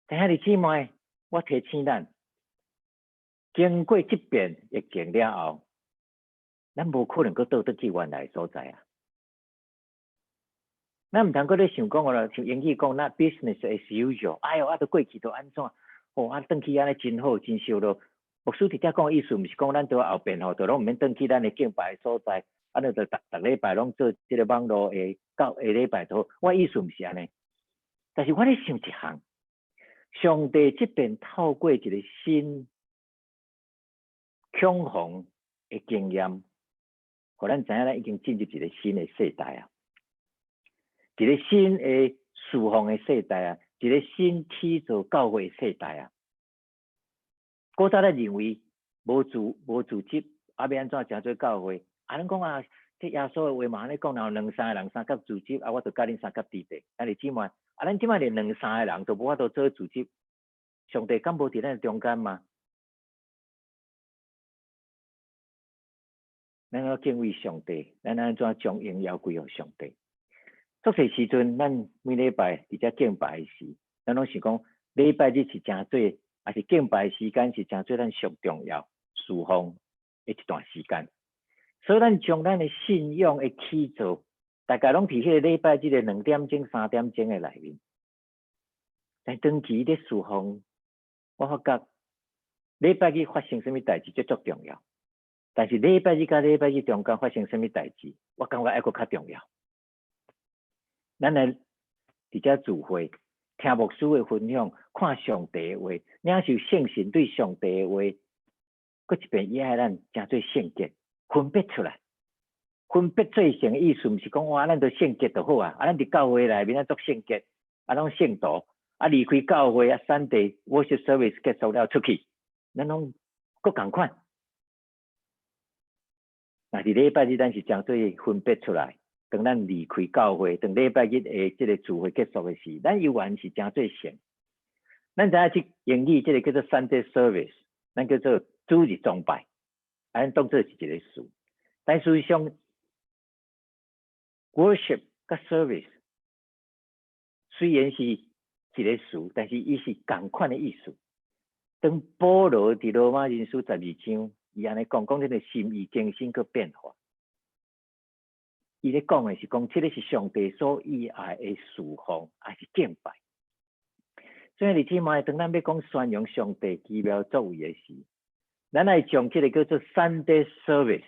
Speaker 6: 但兄弟姊妹，我提醒咱，經過這遍疫情了後，咱無可能閣倒轉去原來的所在啊！咱毋通閣咧想講哦，像英語講，那 business as usual。哎喲，啊，著過去著按怎？哦，啊，轉去按呢真好，真燒咯。牧師佇遮講的意思，毋是講咱佇後邊吼，著攏毋免轉去咱的敬拜所在，按呢著逐逐禮拜攏做這个網路的教的禮拜都好。我意思毋是按呢，但是我咧想一項，上帝這遍透過一個新恐慌的經驗，予咱知影咱已經進入一個新的世代啊，一個新的侍奉的世代啊，一個新起造教會的世代啊。古早咱認為無組無組織，啊，欲按怎成做教會？啊，咱講啊，這耶穌的話嘛按呢講，若有兩三个人相佮組織，啊，我就佮恁相佮佇咧。兄弟姊妹，啊，咱這擺連兩三个人都無法度做組織，上帝敢無佇咱中間嗎？咱要敬畏上帝，咱按怎將榮耀歸予上帝？足濟時陣，咱每禮拜佇遮敬拜的時，咱攏想講禮拜日是誠做，抑是敬拜時間是誠做咱上重要侍奉的一段時間。所以咱將咱的信仰的起造，大家攏佇彼个禮拜日的2點鐘、3點鐘的內面。但長期咧侍奉，我發覺禮拜日發生啥物代誌，這足重要。但是禮拜日佮禮拜日中間發生啥物代誌，我感覺猶閣較重要。咱來佇遮聚會，聽牧師的分享，看上帝的話，領受聖神對上帝的話，閣一遍伊愛咱成做聖潔，分別出來。分別做聖的意思，毋是講哇，咱著聖潔就好啊！啊，咱佇教會內面咱足聖潔，啊，攏聖徒，啊，離開教會啊，Sunday worship service 結束了出去，咱攏閣仝款。若是禮拜日，咱是將做分別出來。當咱離開教會，當禮拜日的這个聚會結束的時，咱猶原是成做聖。咱知影這英語這个叫做 Sunday service，咱叫做主日崇拜，啊，咱當做是一个詞。但事實上，worship 佮 service 雖然是一个詞，但是伊是仝款的意思。當保羅佇羅馬人書12章，伊按呢講，講這个心意更新閣變化。伊咧講的是講，這个是上帝所喜愛的事奉，抑是敬拜。所以兄弟姊妹，當咱欲講宣揚上帝奇妙作為的時，咱愛將這个叫做 Sunday service，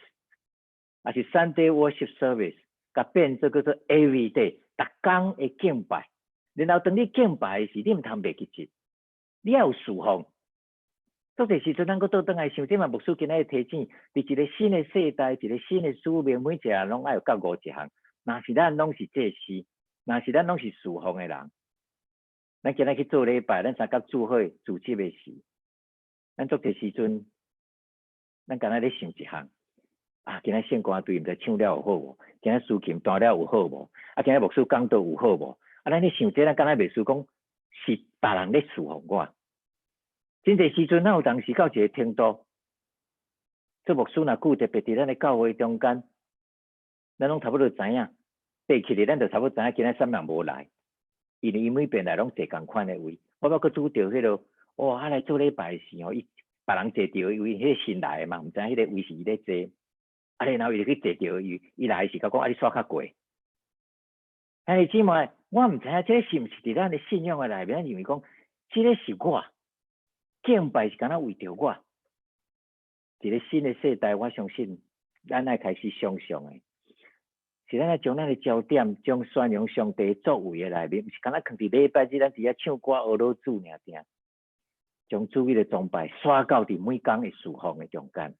Speaker 6: 抑是 Sunday worship service，共變做叫做 every day，逐工的敬拜。然後當你敬拜的時，你毋通袂記得，你愛有事奉。足濟時陣，咱閣倒轉來想，這嘛牧師今仔日提醒，佇一个新的世代，一个新的使命，每一个人攏愛有覺悟一項。若是咱攏是祭司，若是咱攏是事奉的人，咱今仔去做禮拜，咱相佮做伙組織的時，咱足濟時陣，咱敢若咧想一項。啊，今仔聖歌隊毋知唱了有好無？今仔司琴彈了有好無？啊，今仔牧師講道有好無？啊，咱咧想這，咱敢若袂輸講是別人咧侍奉我。真濟時陣，咱有當時到一个程度，做牧師若久，特別佇咱的教會中間，咱攏差不多知影，爬起來咱就差不多知影今仔啥物人無來，因為伊每遍來攏坐仝款的位。我捌閣拄著彼个，哇！啊來做禮拜時吼，伊別人坐著的位，彼个新來的嘛，毋知影彼个位是伊咧坐，啊，然後伊就去坐著伊，伊來時共講啊，你煞較過。兄弟姊妹，我毋知影這个是毋是佇咱的信仰的內面，咱認為講，這个是我敬拜是敢若為著我。一个新的世代，我相信咱愛開始想象的，是咱愛將咱的焦點，將宣揚上帝作為的內面，毋是敢若囥佇禮拜日，咱佇遐唱歌學老主爾爾，將主日的崇拜徙到佇每工的事奉的中間。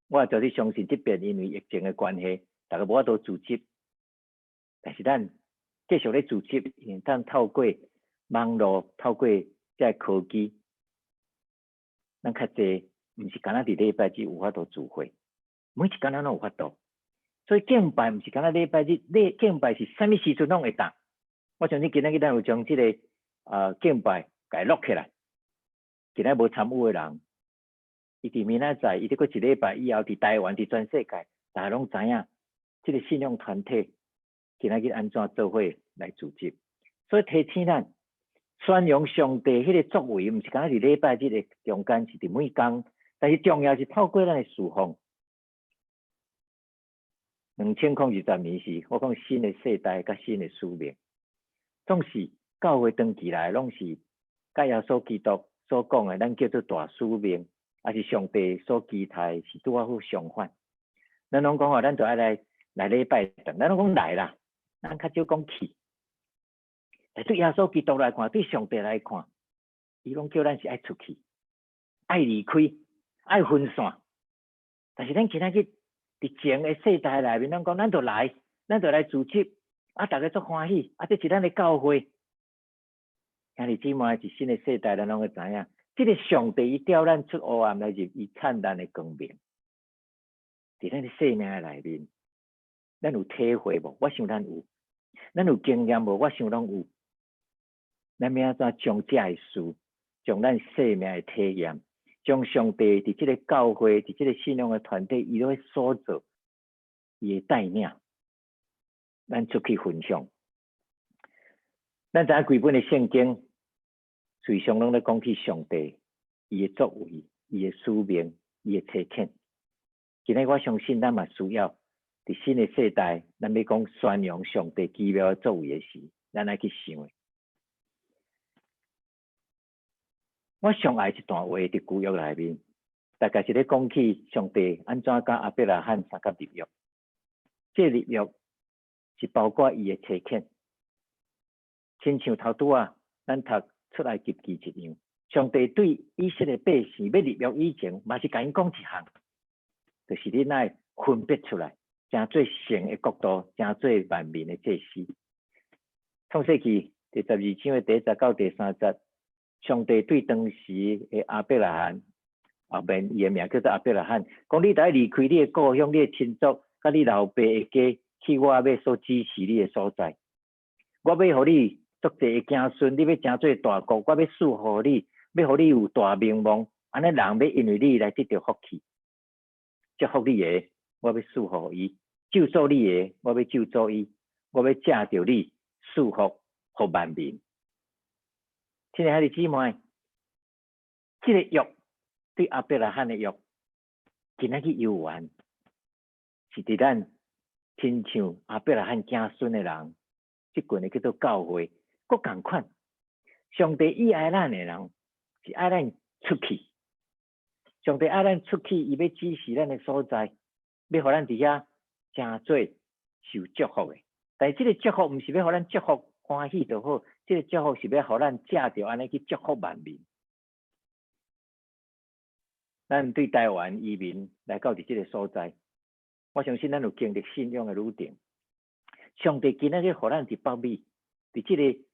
Speaker 6: 我絕對相信，這遍因為疫情的關係，逐家無法度組織，但是咱繼續咧組織，因為咱透過網路，透過這个科技，咱較濟毋是干焦佇禮拜日有法度聚會，每一工咱攏有法度。所以敬拜毋是干焦禮拜日，你敬拜是啥物時陣攏會當。我相信今仔日咱有將這个敬拜共錄起來，今仔無參與的人，伊佇明仔載，伊佇閣一禮拜以後，佇台灣，佇全世界，逐家攏知影這个信仰團體今仔日按怎做伙來組織。所以提醒咱宣揚上帝彼个作為，毋是干焦佇禮拜日的中間，是佇每工，但是重要是透過咱的事奉。2020年是我講新的世代佮新的使命，總是教會長期來攏是佮耶穌基督所講的，咱叫做大使命，抑是上帝所期待是拄仔好相反。咱攏講哦，咱就愛來來禮拜堂，咱攏講來啦，咱較少講去。但對耶穌基督來看，對上帝來看，伊攏叫咱是愛出去，愛離開，愛分散。但是咱今仔日佇前的世代內面，咱講咱就來，咱就來組織，啊，逐家足歡喜，啊，這是咱的教會。兄弟姊妹，佇新的世代，咱攏會知影，這个上帝伊調咱出黑暗來入伊燦爛的光明。佇咱的生命的內面，咱有體會無？我想咱有。咱有經驗無？我想攏有。咱欲按怎將這个事，將咱生命的體驗，將上帝佇這个教會，佇這个信仰的團體，伊咧所做，伊的帶領，咱出去分享。咱知影規本的聖經，隨常攏咧講起上帝，伊的作為，伊的使命，伊的差遣。今日我相信，咱嘛需要佇新的世代，咱欲講宣揚上帝奇妙的作為的時，咱愛去想的。我上愛一段話佇舊約內面，大概是咧講起上帝按怎佮亞伯拉罕相佮立約。這个立約是包括伊的差遣，親像頭拄仔咱讀出埃及記一樣，上帝對以色列百姓欲立約以前，嘛是共𪜶講一項，就是恁愛分別出來，成做聖的國度，成做萬民的祭司。創世記第12章的第1節到第3節。上帝對當時的亞伯拉罕，後面伊的名叫做亞伯拉罕，講你著愛離開你的故鄉、你的親族、佮你老爸的家，去我欲所指示你的所在。我欲予你足濟的子孫，你欲成做大國，我欲賜予你，欲予你有大名望，按呢人欲因為你來得著福氣。祝福你的，我欲賜予伊；咒詛你的，我欲咒詛伊。我欲藉著你賜福予萬民。親愛的姊妹，這个約對亞伯拉罕的約，今仔日猶原是佇咱親像亞伯拉罕子孫的人，這群的叫做教會，閣仝款。上帝意愛咱的人，是愛咱出去。上帝愛咱出去，伊欲指示咱的所在，欲予咱佇遐成做受祝福的。但是這個祝福毋是欲予咱祝福歡喜就好，這個祝福是欲予咱藉著按呢去祝福萬民。咱對台灣移民來到佇這個所在，我相信咱有經歷信仰的旅程。上帝今仔日予咱佇北美，佇這個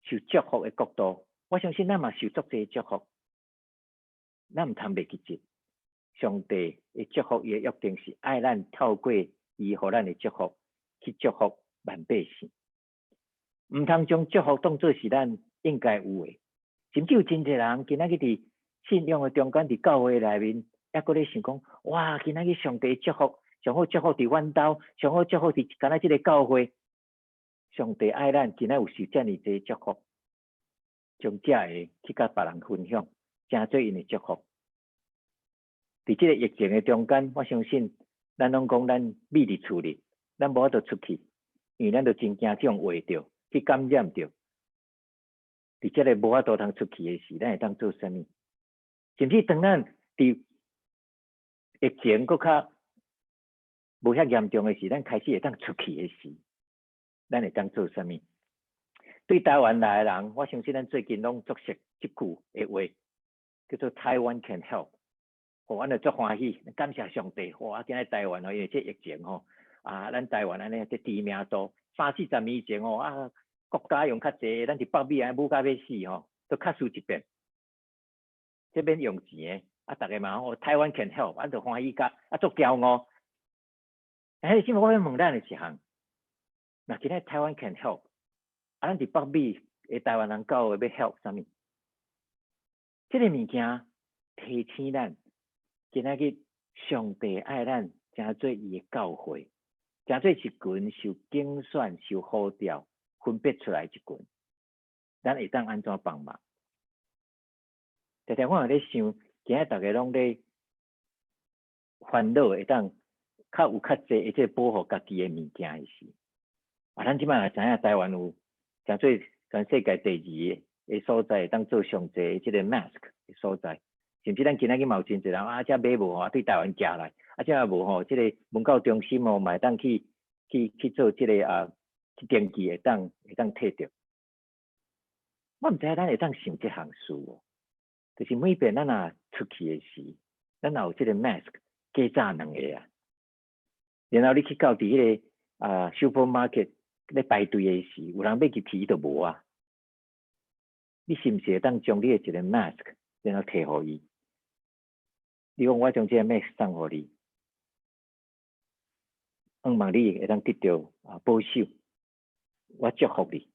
Speaker 6: 受祝福的國度，我相信咱嘛受足濟祝福。咱毋通袂記得，上帝的祝福，伊的約定是愛咱透過伊予咱的祝福去祝福萬百姓。毋通將祝福當做是咱應該有的。甚至有真濟人今仔日佇信仰的中間，佇教會內面，猶閣咧想講：哇！今仔日上帝祝福，上好祝福佇阮兜，上好祝福佇敢若這个教會。上帝愛咱，今仔有受遮爾濟祝福，將這个去佮別人分享，成做𪜶的祝福。佇這个疫情的中間，我相信咱攏講咱覕佇厝裡，咱無法度出去，因為咱都真驚去予患著，去感染著。佇這个無法度通出去的時，咱會當做啥物？甚至當咱佇疫情閣較無遐嚴重的時，咱開始會當出去的時，咱會當做啥物？對台灣來的人，我相信咱最近攏足熟這句的話，叫做 Taiwan can help。哦，阮就足歡喜，感謝上帝。哇，今日台灣吼，因為這疫情吼，啊，咱台灣按呢這知名度，三四十年前吼，啊，國家用較濟，咱佇北美按呢舞甲欲死吼，都較輸一遍。這免用錢的，啊，逐个嘛講 Taiwan can help，啊，就歡喜甲啊足驕傲。哎，這擺我欲問咱的一項，若今日 Taiwan can help，啊，咱佇北美的台灣人教會欲 help 啥物？這个物件提醒咱，今仔日上帝愛咱，成做伊的教會，成做一群受揀選、受呼召、分別出來一群，咱會當按怎幫忙？常常我有咧想，今仔逐家攏咧煩惱，會當較有較濟的這個保護家己的物件的時，啊，咱這擺也知影台灣有成做全世界第二个所在，會當做上濟這個 mask 的所在。甚至咱今仔日嘛有真濟人啊，這買無吼，對台灣寄來，啊，這無吼，這個文教中心哦，嘛會當去做這個啊，去登記會當摕著。我毋知影咱會當想這項事無？就是每遍咱若出去的時，咱若有這個 mask，加罩兩个啊。然後你去到佇彼个啊 supermarket 咧排隊的時，有人欲去提就無啊。你是毋是會當將你的一個 mask，然後提予伊？你講我將這個 mask 送予你，向望你會當得著啊保守，我祝福你。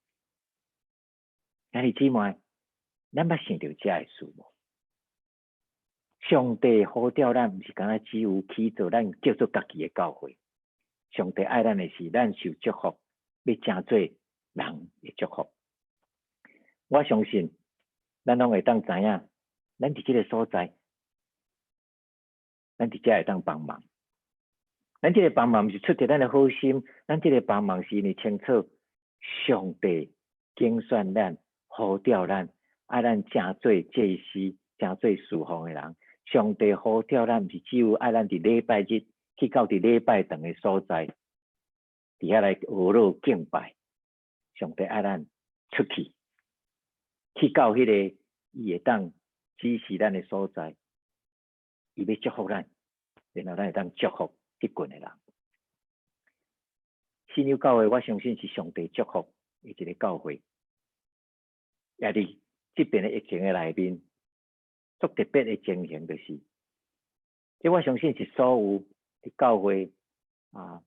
Speaker 6: 兄弟姊妹，咱捌想著這个事無？上帝呼召咱，毋是干焦只有去做咱叫做家己的教會。上帝愛咱的是，咱受祝福，欲成做人的祝福。我相信，咱攏會當知影，咱佇這个所在，咱佇遮會當幫忙。咱這个幫忙毋是出佇咱的好心，咱這个幫忙是因為清楚上帝揀選咱、呼召咱，愛咱成做祭司、成做侍奉的人。上帝呼召咱，毋是只有愛咱佇禮拜日去到佇禮拜堂的所在，佇遐來學樂敬拜。上帝愛咱出去，去到彼个伊會當指示咱的所在，伊欲祝福咱，然後咱會當祝福這群的人。信友教會，我相信是上帝祝福的一个教會，也佇這遍的疫情的內面，足特別的情形就是，這我相信是所有佇教會啊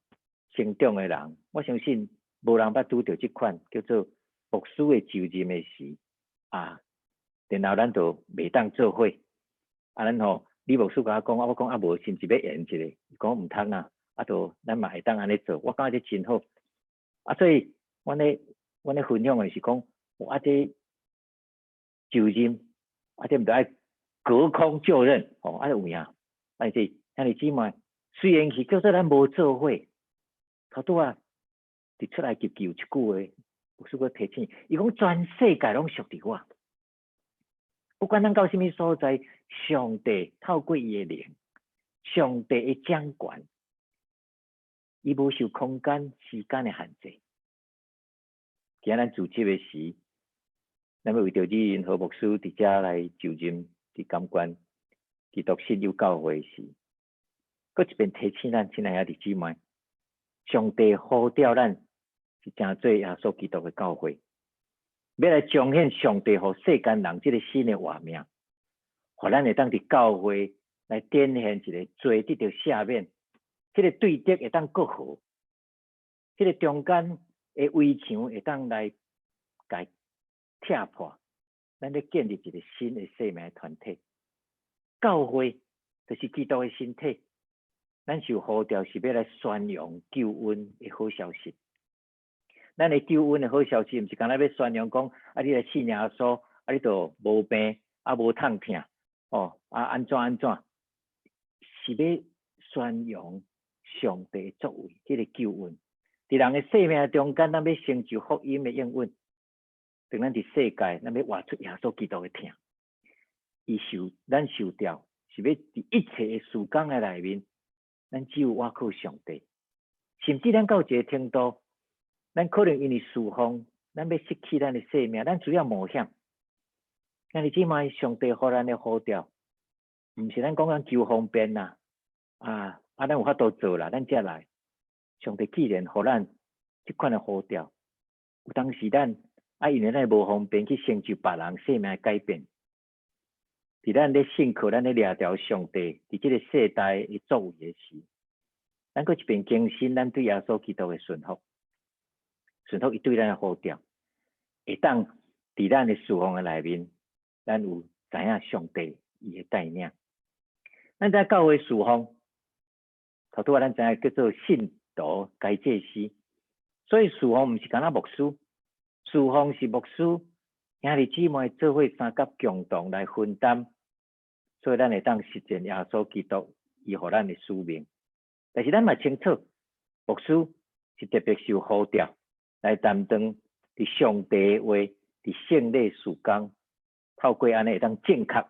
Speaker 6: 成長的人，我相信無人捌拄著這款叫做牧師的就任的時啊，然後咱就袂當做伙，啊，咱吼李牧師共我講，啊，我講啊無，是毋是欲延一下？伊講毋通啊，啊，就咱嘛會當按呢做，我感覺這真好。啊，所以阮咧分享的是講，啊，這就任，啊，這毋著愛隔空就任，吼，啊有影，啊這兄弟姊妹，雖然是叫做咱無做伙，頭拄仔佇出埃及記有一句話，牧師閣提醒，伊講全世界攏屬佇我。不管咱到啥物所在，上帝透過伊的靈，上帝的掌權，伊無受空間、時間的限制。今仔咱主職的時，咱欲為著李仁和牧師佇遮來就任佇監管基督信友教會時，閣一遍提醒咱親愛兄弟姊妹，上帝呼召咱是成做耶穌基督的教會，欲來彰顯上帝予世間人這个新的活命，予咱會當佇教會來展現一个罪得著赦免，這个對敵會當閣和，這个中間的圍牆會當來共拆破，咱咧建立一個新的生命團體。教會就是基督的身體，咱受呼召是欲來宣揚救恩的好消息。咱的救恩的好消息，毋是干焦欲宣揚講，啊，你來信耶穌，啊，你就無病，啊，無痛疼，哦，啊，按怎按怎，是欲宣揚上帝的作為，這个救恩。佇人的生命中間，咱欲成就福音的應允。當咱佇世界，咱欲活出耶穌基督的疼。伊受咱受召，是欲佇一切的事工的內面，咱只有倚靠上帝。甚至咱到一个程度，咱可能因為事奉，咱欲失去咱的生命，咱需要冒險。兄弟姊妹，上帝予咱的呼召，毋是咱講咱求方便啦，啊啊，咱有法度做啦，咱才來。上帝既然予咱這款的呼召，有當時咱啊，因為咱無方便去成就別人生命的改變，佇咱咧信靠，咱咧掠著上帝佇這个世代的作為的時，咱閣一遍更新咱對耶穌基督的順服，順服伊對咱的呼召，會當佇咱的事奉的內面，咱有知影上帝伊的帶領。咱知教會事奉，頭拄仔咱知影叫做信徒該祭司，所以事奉毋是干焦牧師，事奉是牧師兄弟姊妹做伙相佮共同來分擔，所以咱會當實踐耶穌基督伊予咱的使命。但是咱嘛清楚，牧師是特別受呼召來擔當佇上帝的話，佇聖禮事工，透過按呢會當正確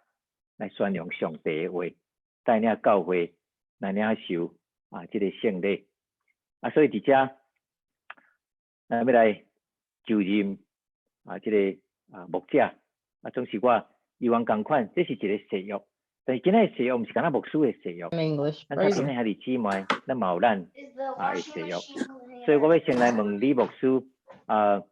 Speaker 6: 來宣揚上帝的話，帶領教會來領受啊這个聖禮。啊，所以佇遮，咱欲來就任啊這个啊牧者，啊總是我猶原仝款，這是一个誓約。但是今仔的誓約毋是干焦牧師的誓約，咱較今仔兄弟姊妹，咱嘛有咱啊的誓約。所以我欲先來問李牧師，啊，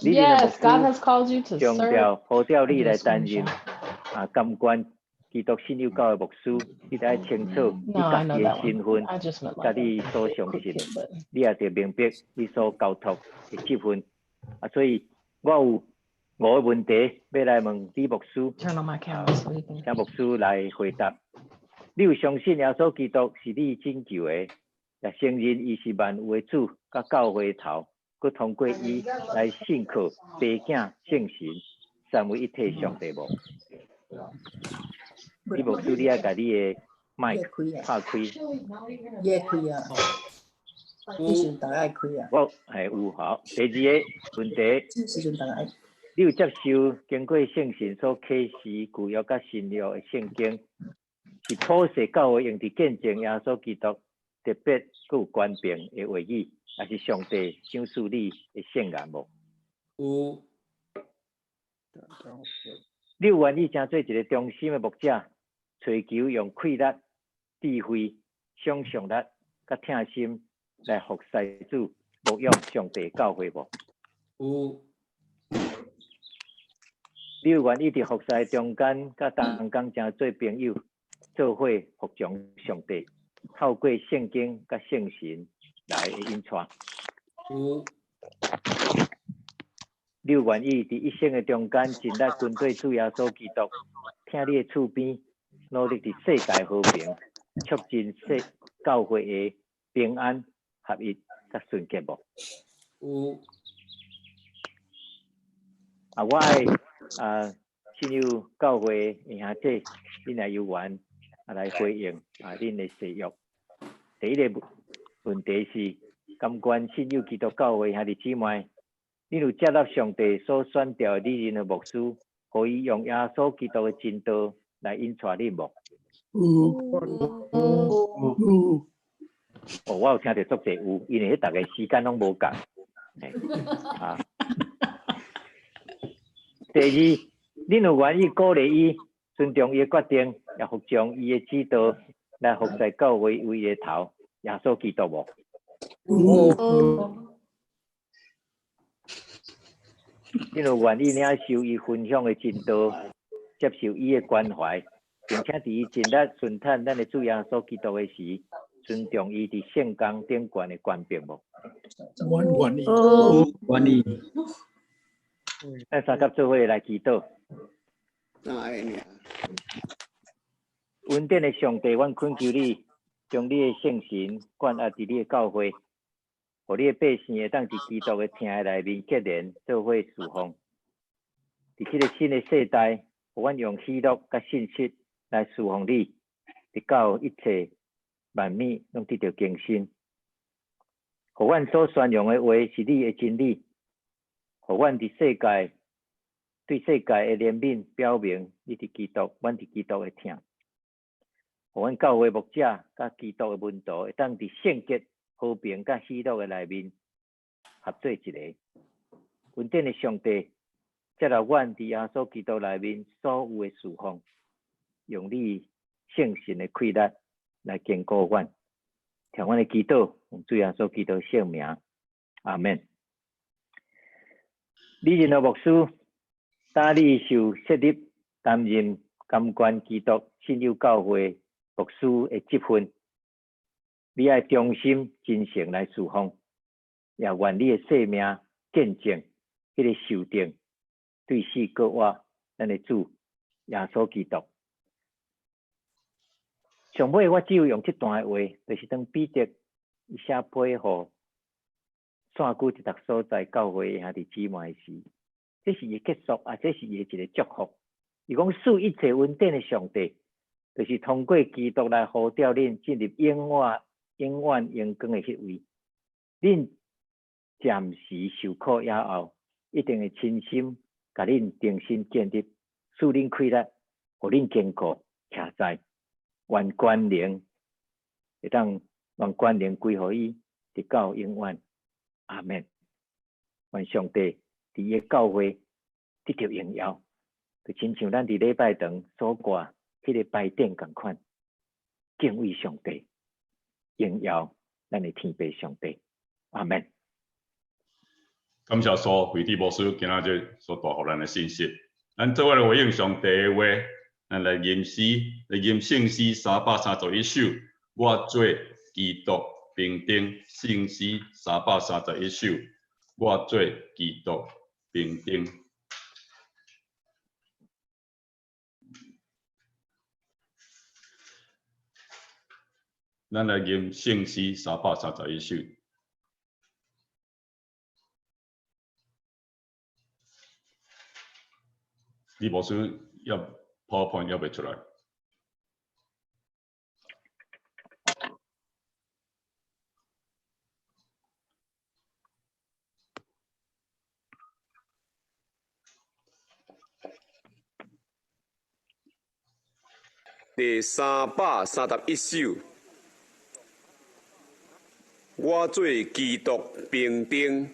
Speaker 6: 李牧師強調呼召你來擔任啊監管基督信友教會牧師，你著愛清楚你家己的身份，佮你所相信，你也著明白你所交託的職分。啊，所以我有五個問題欲來問李牧師，請牧師來回答。你有相信耶穌基督是你拯救的，也承認伊是萬有的主，佮教會頭，閣通過伊來信靠父子聖神三位一體上帝無？李牧師，你愛共你的麥拍開。
Speaker 7: 伊會開啊！這時陣逐家愛開啊！
Speaker 6: 我係有好。第二个問題，
Speaker 7: 這時陣逐家愛。
Speaker 6: 你有接受經過聖神所啟示舊約佮新約的聖經，是普世教會用佇見證耶穌基督特別閣有權柄的話語，抑是上帝賞賜你的聖言無？
Speaker 1: 有。
Speaker 6: 你有願意成做一个忠心的牧者，追求用氣力、智慧、想像力、佮疼心來服侍主、牧養上帝教會無？
Speaker 1: 有。
Speaker 6: 你有願意佇服侍中間，佮同工成做朋友，做伙服從上帝，透過聖經佮聖神來引帶？
Speaker 1: 有。
Speaker 6: 你有願意佇一生的中間盡力跟隨主耶穌基督，疼你的厝邊，努力佇世界和平，促進世教會的平安、合一、佮純潔無？
Speaker 1: 有。
Speaker 6: 啊，我愛啊，信友教會的兄弟，恁若有緣啊來回應啊，恁的誓約。第一个問題是，甘願信友基督教會兄弟姊妹，恁有接納上帝所選召的李仁和牧師，予伊用耶穌基督的真道來引帶恁無？
Speaker 2: 有。有。
Speaker 6: 哦，我有聽著足濟有，因為彼逐个時間攏無仝。啊。第二，恁有願意鼓勵伊，尊重伊的決定，也服從伊的指導，來服侍教會唯一的頭耶穌基督無？
Speaker 2: 有。
Speaker 6: 恁有願意領受伊分享的真道，接受伊的關懷，並且佇伊盡力順趁咱的主耶穌基督的時，尊重伊佇聖工頂懸的權柄無？
Speaker 2: 阮願意。
Speaker 8: 願意。
Speaker 6: 咱三甲做伙來祈禱。恩典的上帝，阮懇求你，將你的聖神灌壓佇你的教會，予你的百姓會當佇基督的疼愛內面結連做伙侍奉。佇這个新的世代，予阮用喜樂佮信實來侍奉你，直到一切萬物攏得著更新。予阮所宣揚的話是你的真理，予阮佇世界對世界的憐憫表明，你佇基督，阮佇基督的疼。予阮教會牧者佮基督的門徒會當佇聖潔、和平佮喜樂的內面合做一个。恩典的上帝，接納阮佇耶穌基督內面所有的侍奉，用你聖神的氣力來堅固阮。聽阮的祈禱，奉主耶穌基督聖名，阿們。李仁和牧師，當你受設立擔任甘願基督信友教會牧師的職分，你愛忠心真誠來侍奉，也願你的生命見證彼个受定對死過活咱的主耶穌基督。上尾我只有用這段的話，就是當彼得伊寫批予散居佇逐所在教會的兄弟姊妹時，這是伊結束，啊，這是伊的一个祝福。伊講賜一切恩典的上帝，就是通過基督來呼召恁進入永遠、永遠榮光的彼位。恁暫時受苦以後，一定會親心共恁重新建立，賜恁氣力，予恁堅固徛在，願權能會當願權能歸予伊，直到永遠。阿們。願上帝佇伊的教會得著榮耀，就親像咱佇禮拜堂所掛彼个牌匾仝款，敬畏上帝，榮耀咱的天父上帝。阿們。
Speaker 4: 感謝蘇惠弟牧師今仔日所帶予咱的信息，咱做伙來回應上帝的話，咱來吟詩，來吟聖詩331首，我做基督兵丁，聖詩331首，我做基督兵丁。咱來吟聖詩331首。李牧師要 PowerPoint 猶未出來。
Speaker 5: 第331首，我做基督兵丁。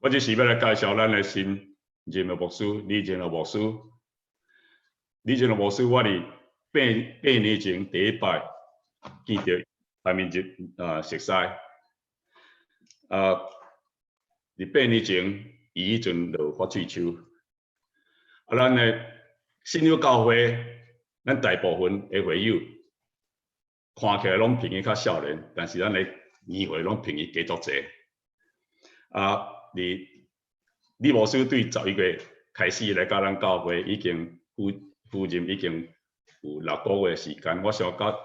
Speaker 4: 我這時欲來介紹咱的新任的牧師李正樂牧師。李正樂牧師，我佇8年前第一擺見著台面就熟似。佇八年前，伊彼陣就發喙鬚。咱的信友教會，咱大部分的會友看起來攏比伊較少年，但是咱的年歲攏比伊加足濟。佇李牧師對11月開始來佮咱教會，已經赴任已經有6個月時間。我想到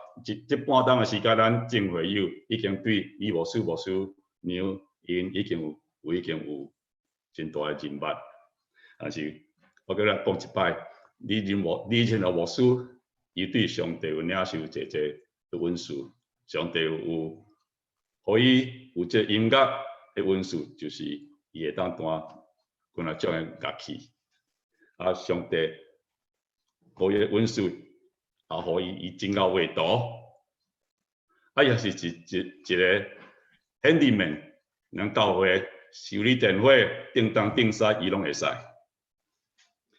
Speaker 4: 這半冬的時間，咱眾會友已經對李牧師、牧師娘𪜶已經有真大的認捌。但是我閣來講一擺，李振樂牧師，伊對上帝有領受濟濟的恩賜，上帝有予伊有這音樂的恩賜，就是伊會當彈幾若種的樂器。上帝予伊的恩賜，也予伊真𠢕畫圖。也是一個 handyman，咱教會修理電火、叮當叮西，伊攏會使。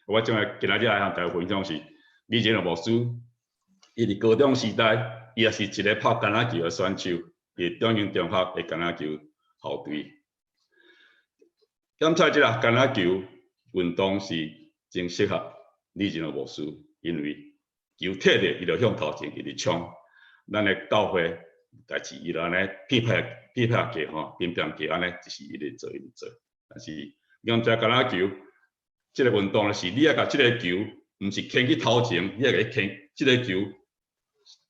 Speaker 4: 我將來今仔日來向大家分享是李振樂牧師，伊佇高中時代，伊也是一個拍橄欖球的選手，佇中興中學的橄欖球校隊。檢查這個橄欖球運動是真適合李振樂牧師，因為球提著伊就向頭前一直衝。咱的教會代誌，伊就按呢屁拍屁拍過吼，乒乓過按呢，就是一直做一直做。但是檢查橄欖球這個運動是，你愛共這個球，毋是牽去頭前，你愛共伊牽這個球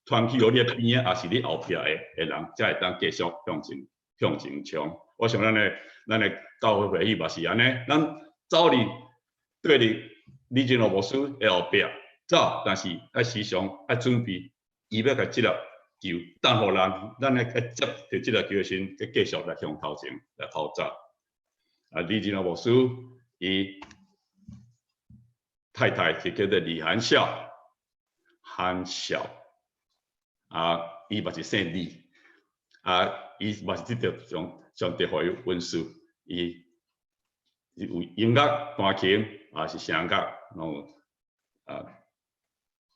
Speaker 4: 傳去予你的邊仔，抑是你後壁的人，才會當繼續向前衝。我想咱的教會會議嘛是按呢，咱走佇對佇李振樂牧師的後壁走，但是愛時常愛準備，伊欲共這粒球擲予人，咱愛接著這粒球的時陣，繼續來向頭前來跑走。李振樂牧師伊太太是叫做李韓孝，韓孝，伊嘛是姓李，伊嘛是得著上帝予伊恩賜，伊有音樂、彈琴，也是聲樂，攏有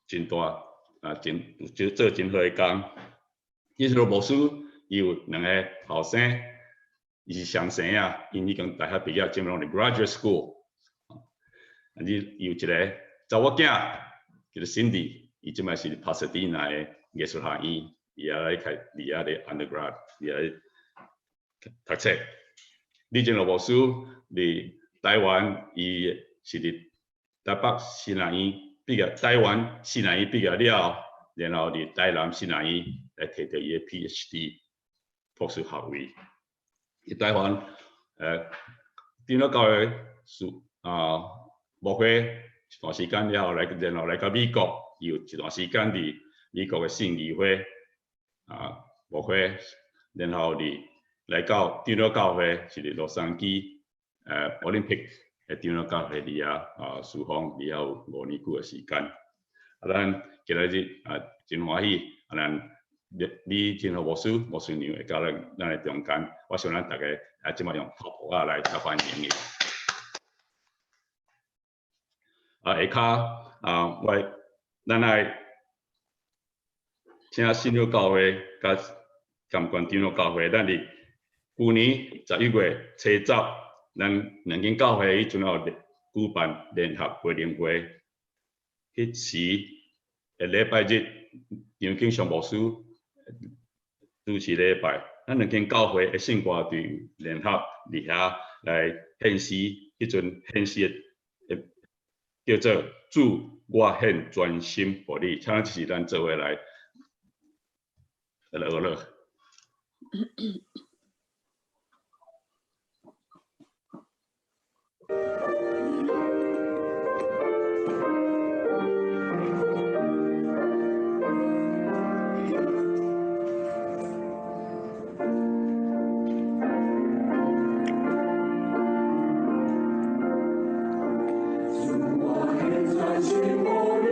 Speaker 4: 真大真有做真好的工。李振樂牧師伊有兩个後生，伊是雙生仔，𪜶已經大學畢業，進入 graduate school。伊有一个查某囝叫做 Cindy，伊這擺是帕薩蒂娜的藝術學院，伊也來開佇遐咧 undergrad，佇遐咧讀冊。李振樂牧師佇台灣，伊是佇台北神學院畢業，台灣神學院畢業了後，然後佇台南神學院來提著伊的 PhD 博士學位。佇台灣，長老教會是牧會一段時間了後，來然後來到美國，伊有一段時間佇美國的信義會牧會，然後佇來到長老教會是佇洛杉磯奧林匹克的長老教會佇遐侍奉，佇遐有5年久的時間。咱今仔日真歡喜，咱李振樂牧師、牧師娘會到咱的中間，我想咱逐家這擺用拍鼓仔來來歡迎伊。下跤咱愛請信友教會佮監管長老教會，咱佇舊年11月初10，咱兩間教會彼陣有舉辦聯合培靈會，彼時的禮拜日，張景祥牧師主持禮拜，咱兩間教會的聖歌隊聯合佇遐來獻詩，彼陣獻詩的叫做主，我獻全心予你，請這是咱做伙來學樂。
Speaker 8: 主，我獻全心予你。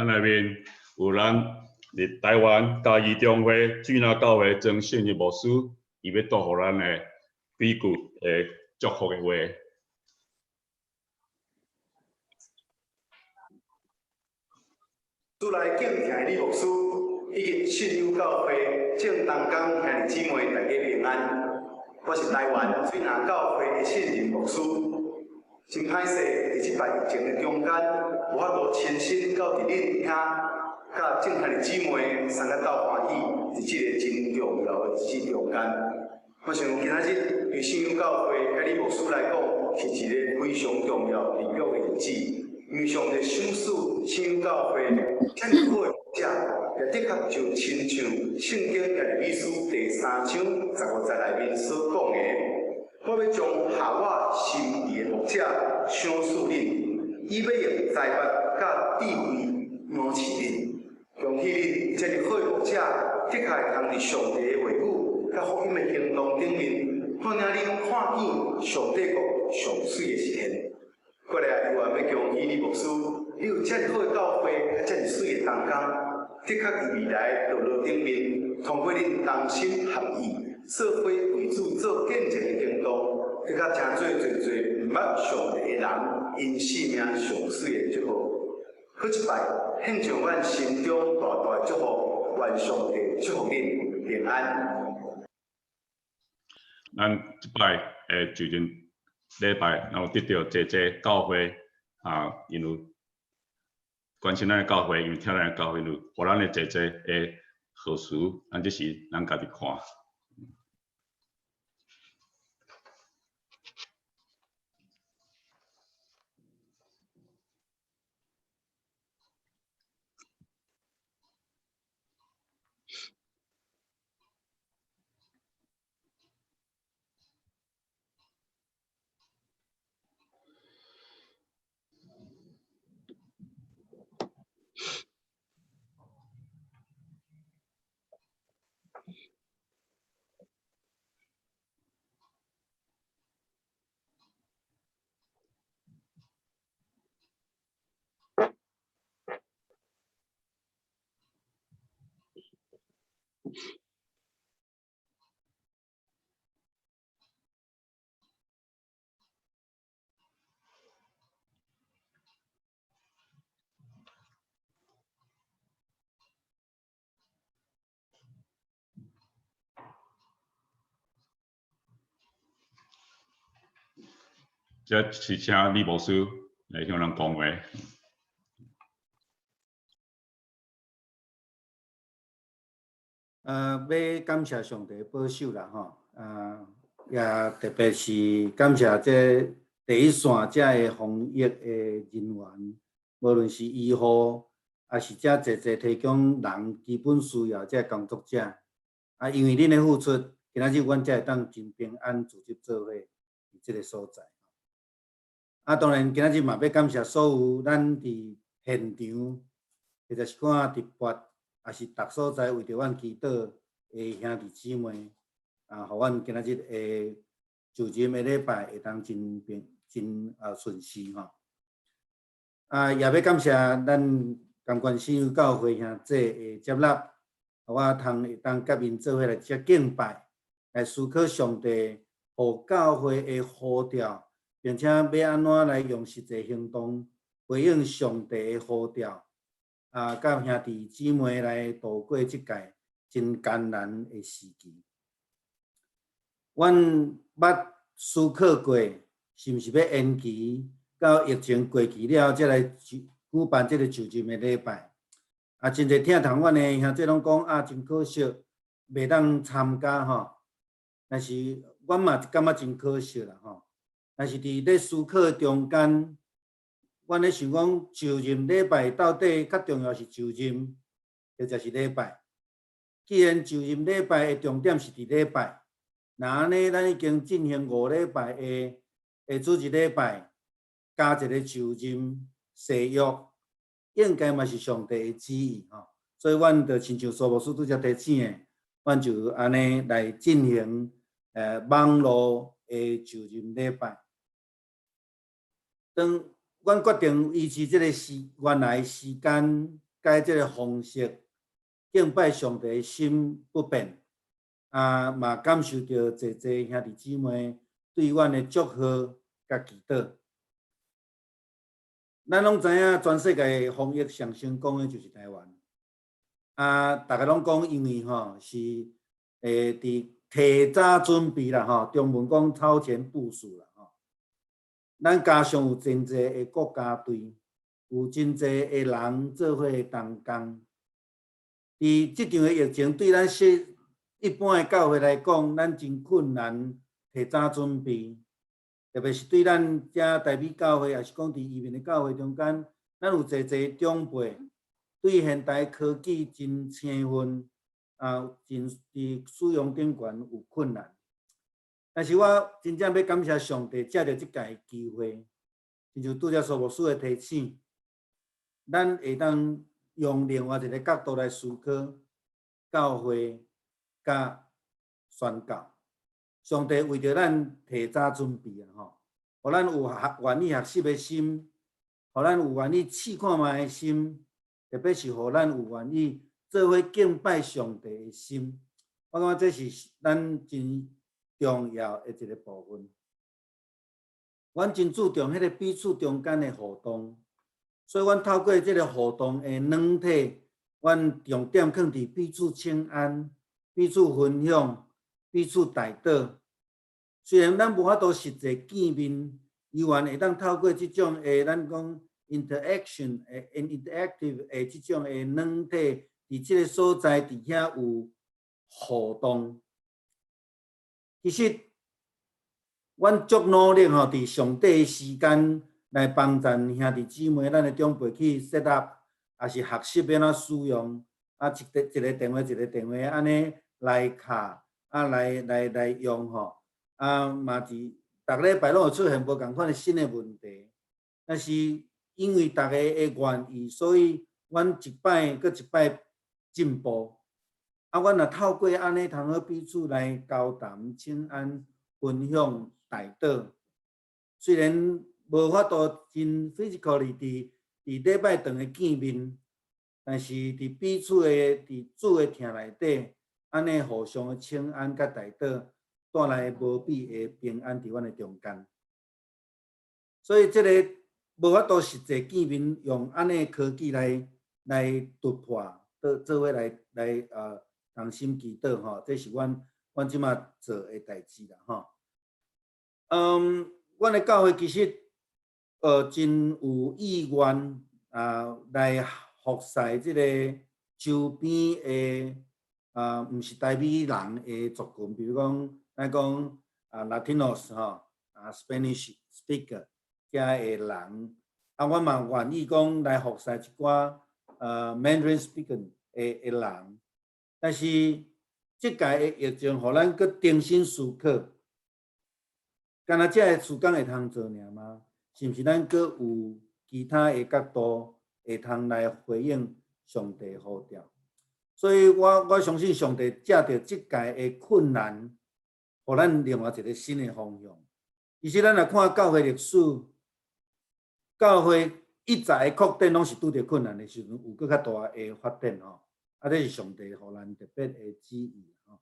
Speaker 4: 咱內面有咱佇台灣嘉義中會水林教會曾信義牧師，伊欲帶予咱的幾句的祝福的話。
Speaker 8: 主內敬虔的李牧師，以及信友教會眾同工兄弟姊妹，大家平安。我是台灣水林教會的信任牧師。真歹勢，佇這擺疫情的中間，無法度親身到佇恁遐，佮眾兄弟姊妹相佮鬥歡喜，佇這个真重要的日子中間。我想今仔日對信友教會佮李牧師來講，是一个非常重要代表的日子。因為上帝賞賜信友教會遮爾好的牧者，也的確就親像聖經耶利米書第三章十五節內面所講的，我欲將合我心意的牧者賞賜恁，伊欲用財物佮智慧養飼恁。恭喜恁，遮爾好的牧者，的確會通佇上帝的話語佮福音的行動頂面，帶領恁看見上帝國上媠的實現。過來，猶原欲恭喜李牧師，你有遮爾好的教會，佮遮爾媠的同工，的確佇未來道路頂面，通過恁同心合意，做伙為主做見證的行動，的確成做濟濟毋捌上帝的人，𪜶性命上媠的祝福。閣一擺，獻上阮心中大大的祝福，願上帝祝福恁平安。
Speaker 4: 咱這擺的就任禮拜，然後得著濟濟教會啊，𪜶有關心咱的教會，𪜶有疼咱的教會，𪜶有予咱的濟濟的賀詞，咱這是咱家己看。這是請李牧師來向咱講話。
Speaker 1: 欲感謝上帝保守啦，吼，啊，也特別是感謝這第一線遮的防疫的人員，無論是醫護，抑是遮濟濟提供人基本需要這工作者，啊，因為恁的付出，今仔日阮才會當真平安組織做伙佇這个所在。啊，當然今仔日嘛欲感謝所有咱佇現場，或者是看直播，抑是逐所在為著阮祈禱的兄弟姊妹，啊，予阮今仔日的就任的禮拜會當真平真啊順遂吼。啊，也欲感謝咱甘願信友教會兄弟的接納，予我通會當佮𪜶做伙來遮敬拜，來思考上帝予教會的呼召，並且欲按怎來用實際行動回應上帝的呼召。啊，佮兄弟姊妹來度過這屆真艱難的時期。阮捌思考過，是毋是欲延期到疫情過去了後，才來舉辦這个就任的禮拜。啊，真濟疼痛阮的兄弟攏講啊，真可惜，袂當參加吼。但是，阮嘛感覺真可惜啦吼。但是佇咧思考中間，阮咧想講就任禮拜到底較重要是就任，或者是禮拜。既然就任禮拜的重點是佇禮拜，若按呢，咱已經進行五禮拜的主日禮拜，加一个就任誓約，應該嘛是上帝的旨意吼。所以，阮就親像蘇牧師拄才提醒的，阮就按呢來進行網路的就任禮拜。當阮決定維持這个時原來時間改這个方式敬拜上帝的心不變。啊，嘛感受著濟濟兄弟姊妹對阮的祝賀佮祈禱。咱攏知影，全世界防疫上成功的就是台灣。啊，逐家攏講，因為吼是佇提早準備啦吼，中文講超前部署啦吼。咱加上有真濟的國家隊，有真濟的人做伙同工。佇這場的疫情對咱說一般的教會來講，咱真困難提早準備，特別是對咱遮台美教會，抑是講佇移民的教會中間，咱有濟濟長輩對現代科技真生分，啊，真佇使用頂懸有困難。但是我真正欲感謝上帝，藉著這屆機會，親像拄才蘇牧師的提醒，咱會當用另外一个角度來思考教會佮宣教。上帝為著咱提早準備啊吼，予咱有學願意學習的心，予咱有願意試看覓的心，特別是予咱有願意做伙敬拜上帝的心。我感覺這是咱真重要的一个部分。阮真注重彼个彼此中間的互動，所以阮透過這个互動的軟體，阮重點放佇彼此請安、彼此分享、彼此代禱。雖然咱無法度實際見面，猶原會當透過這種的咱講 interaction 的 interactive 的這種的軟體，佇這个所在佇遐有互動。其實，阮足努力吼，佇上短的時間來幫贊兄弟姊妹，咱的長輩去 set up，抑是學習欲按怎使用，啊，一個一个電話一个電話按呢來敲，啊來來來用吼，啊嘛是逐禮拜攏會出現無仝款的新的問題，但是因為逐家的願意，所以阮一擺閣一擺進步。啊，阮若透過按呢通好彼此來交談、請安、分享、代禱，雖然無法度真 physically 佇佇禮拜堂的見面，但是佇彼此的佇主的疼內底，按呢互相的請安佮代禱，帶來無比的平安佇阮的中間。所以這个無法度實際見面，用按呢科技來來突破，做做伙來來同心祈禱吼，這是阮阮這馬做的代誌啦吼。阮的教會其實真有意願啊來服侍這个周邊的啊，毋是台美人的族群，比如講，咱講啊 Latinos 吼，啊 Spanish speaker 遮的人，啊，阮嘛願意講來服侍一寡Mandarin speaker 的的人，但是這屆的疫情，予咱閣重新思考，干焦這个事工會通做爾嗎？是毋是咱閣有其他的角度會通來回應上帝呼召？所以我我相信上帝藉著這屆的困難，予咱另外一个新的方向。其實咱若看教會歷史，教會一再的擴展，攏是拄著困難的時陣，有閣較大的發展吼。啊，這是上帝予咱特別的旨意吼。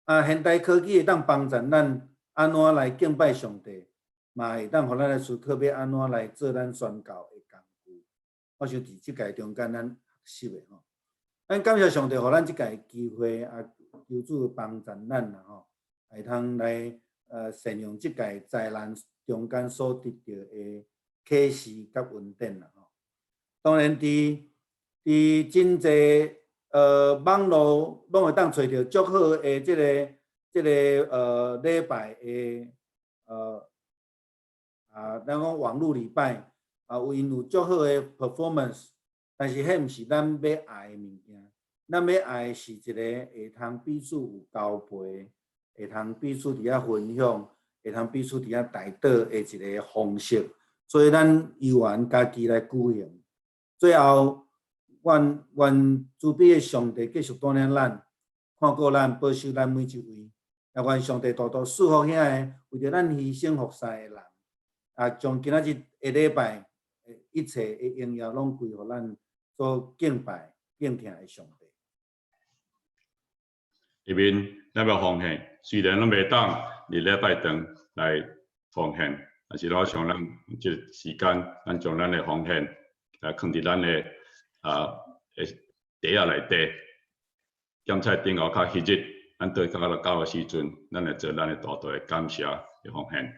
Speaker 1: 啊，現代科技會當幫助咱按怎來敬拜上帝，嘛會當予咱來思考欲按怎來做咱宣教的工具。我想佇這屆中間，咱學習的吼。咱感謝上帝，予咱這屆機會啊，求主幫助咱啦吼，會通來善用這屆災難中間所得著的啟示佮恩典啦吼。當然，佇佇真濟網路攏會當揣著足好的這个這个禮拜的啊，咱講網路禮拜啊，有𪜶有足好的 performance，但是彼毋是咱欲愛的物件。咱欲愛的是一个會通彼此有交陪，會通彼此佇遐分享，會通彼此佇遐代禱的一个方式。所以咱猶原家己來舉行。最後，願願慈悲的上帝繼續帶領咱，看顧咱，保守咱每一位。也願上帝大大賜福遐个為著咱犧牲服侍的人，啊，將今仔日的禮拜一切的榮耀攏歸予咱。所敬拜敬疼的上帝。
Speaker 4: 下面咱欲奉獻，雖然咱袂當佇禮拜堂來奉獻，但是我想咱這個時間，咱將咱的奉獻來囥佇咱的袋仔內底。檢菜頂後較彼日，咱倒到到的時陣，咱會做咱的大大的感謝的奉獻。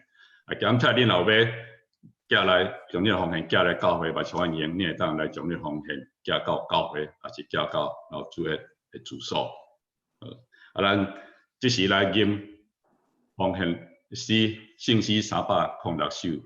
Speaker 4: 檢菜恁若有欲寄來，將你的奉獻寄來教會，嘛是歡迎，你會當來將你奉獻寄到教會，抑是寄到老主的住所。咱這時來吟奉獻詩，聖詩306首。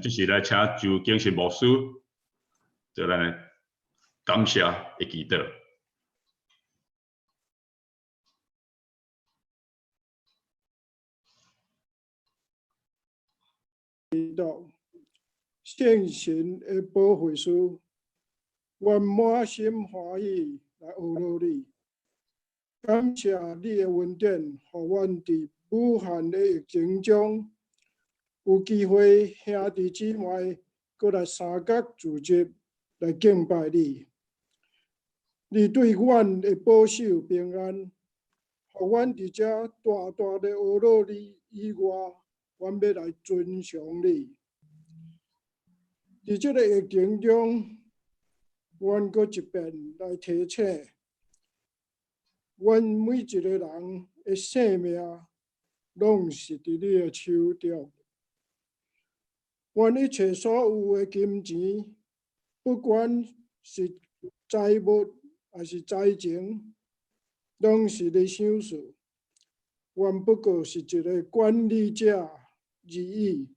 Speaker 4: 這時來請周景實牧師做咱的感謝的祈禱。
Speaker 9: 祈禱，聖神的保惠師，阮滿心歡喜來阿羅你，感謝你的恩典，予阮佇武漢的疫情中有機會兄弟姊妹閣來三角聚集來敬拜你。你對阮的保守平安，予阮佇遮大大的阿羅你以外，阮欲來尊崇你。佇這个疫情中，阮閣一遍來提醒，阮每一個人的性命，攏是佇你的手中。阮一切所有的金錢，不管是財物抑是財情，攏是你賞賜。阮不過是一個管理者而已。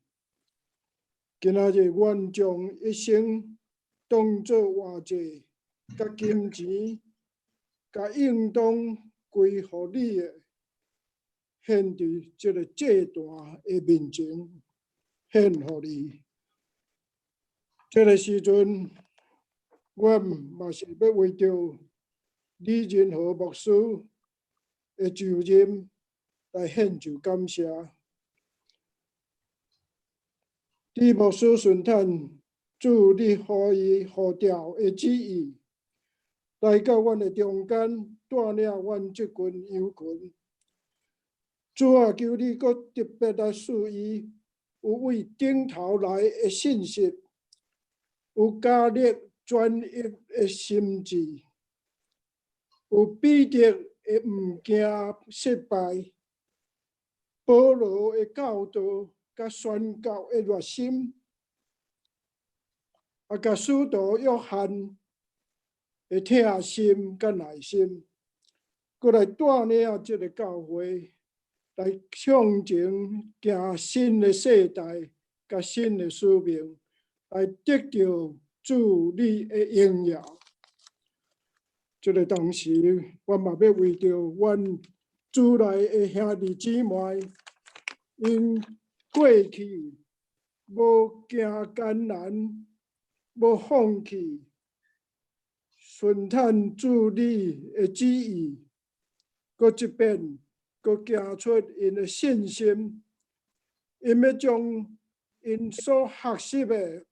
Speaker 9: 今仔日，阮將一生當做活祭，佮金錢，佮應當歸予你的，獻佇這个祭壇的面前，獻予你。這个時陣，阮嘛是欲為著李仁和牧師的就任來獻上感謝。李牧師順坦主你予伊呼召的旨意，來到阮的中間，帶領阮這群羊群。主啊，求你閣特別來賜伊有為頂頭來的信實，有加力專一的心志，有彼得的毋驚失敗，保羅的教導佮宣教的熱心，佮使徒約翰的疼心佮耐心，閣來帶領這个教會來向前行新的世代佮新的使命，來得著主你的榮耀。這个同時，我嘛欲為著阮主內的兄弟姊妹，𪜶過去無驚艱難，無放棄，順趁主你的旨意，閣這遍閣行出𪜶的信心，𪜶欲將𪜶所學習的，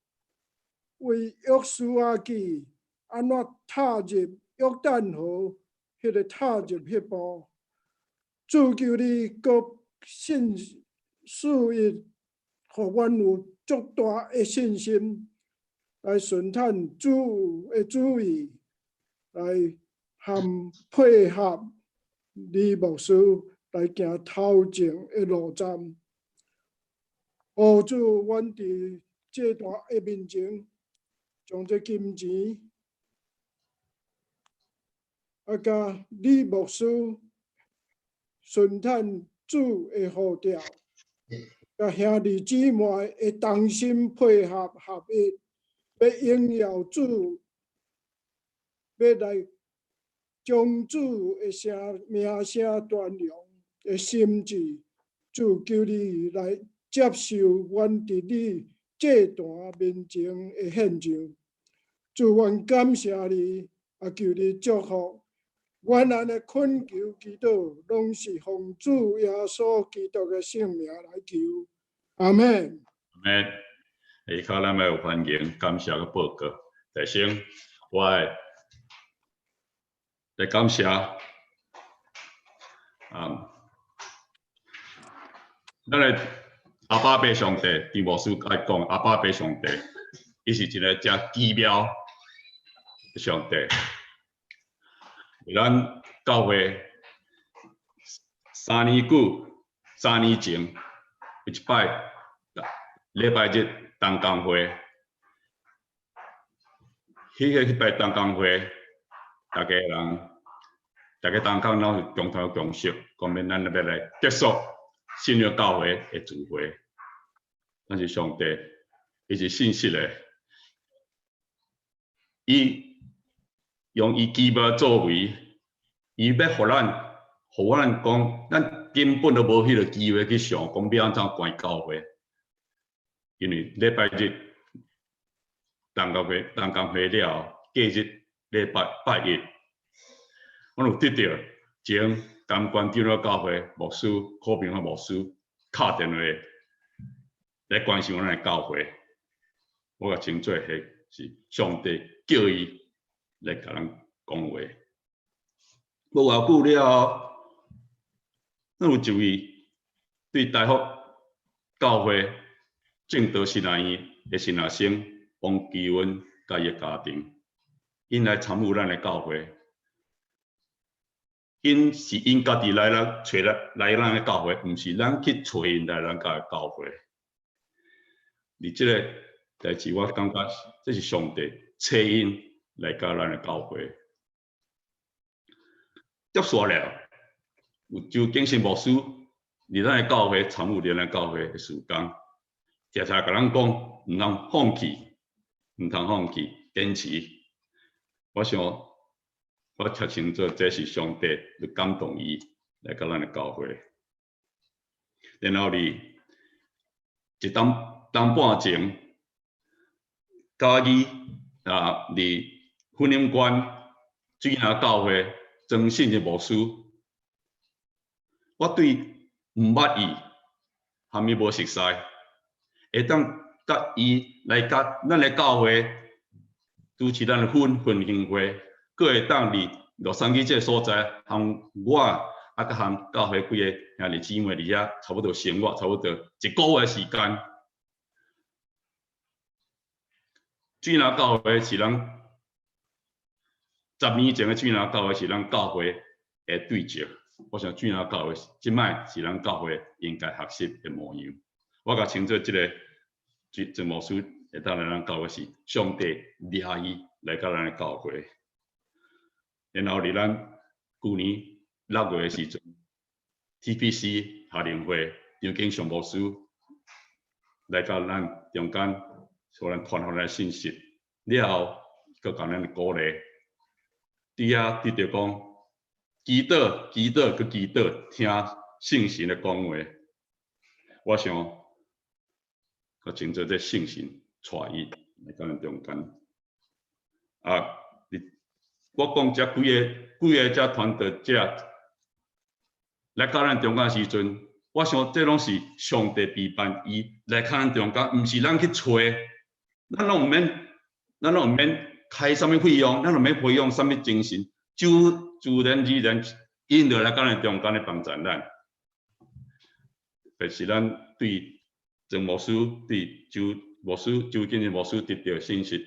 Speaker 9: 為約書亞記按怎踏入約旦河，彼个踏入彼步，主求你閣信賜予，予阮有足大的信心，來順趁主的旨意，來含配合李牧師來行頭前的路站。哦，主，阮佇祭壇的面前，將這金錢，佮李牧師順趁主的呼召，佮兄弟姊妹的同心配合合一，欲榮耀主，欲來將主的聲名聲傳揚的心志。主，求你來接受阮佇你祭壇面前的獻上。主，阮感謝你，也求你祝福。阮按呢懇求祈禱，攏是奉主耶穌基督的聖名來求。阿們。
Speaker 4: 阿們。下跤咱欲有歡迎、感謝佮報告。首先，我愛來感謝啊，咱的阿爸父上帝，張牧師愛講阿爸父上帝，伊是一个誠奇妙的上帝。咱教會3年久，3年前有一擺禮拜日同工會，彼擺同工會，逐家人，逐家同工攏是共同共識，講欲咱欲來結束信仰教會的聚會。但是上帝，伊是信實的，伊用伊奇妙作為，伊欲予咱，予咱講，咱根本都無彼个機會去想，講欲按怎關教會。因為禮拜日同工會同工會了後，隔日禮拜拜一，阮有得著前東關長老教會牧師柯平發牧師敲電話來關心阮的教會，我共稱做彼是上帝叫伊來共咱講話。無偌久了後，咱有一位對大福教會正道神學院的神學生王基文佮伊的家庭，𪜶來參與咱的教會。𪜶是𪜶家己來咱揣咱來咱的教會，毋是咱去揣𪜶來咱家的教會。佇這个代誌，我感覺這是上帝差𪜶來到咱的教會。接續了，有周景信牧師佇咱的教會參與佇咱教會的事工，常常共咱講，毋通放棄，毋通放棄，堅持。我想，我聽清楚，這是上帝就感動伊來到咱的教會。然後佇一冬冬半前，嘉義啊，佇婚姻關水林教會曾信的牧師，我對毋捌伊，含伊無熟似，會當佮伊來佮咱的教會主持咱的奮興會，閣會當佇洛杉磯這个所在，含我啊，閣含教會幾个兄弟姊妹佇遐，差不多生活差不多一个月時間。水林教會是咱10年前的水林教會是咱教會的對照。我想水林教會這擺是咱教會應該學習的模樣。我共稱做這个曾牧師會當來咱教會是上帝掠伊來到咱的教會。然後佇咱舊年6月的時陣，TPC 夏令會張景祥牧師來到咱中間，予咱傳予咱信息了後，閣共咱鼓勵。佇遐得著講，祈禱、祈禱、閣祈禱，聽聖神的講話。我想，閣稱做這聖神帶伊來到咱中間。啊，我講這幾个幾个這傳道者來到咱中間時陣，我想這攏是上帝備辦伊來到咱中間，毋是咱去揣，咱攏毋免開啥物費用，咱攏毋免培養啥物精神，就自然而然，𪜶就來到咱中間咧幫助咱。就是咱對曾牧師、對周牧師、周建仁牧師得著信息，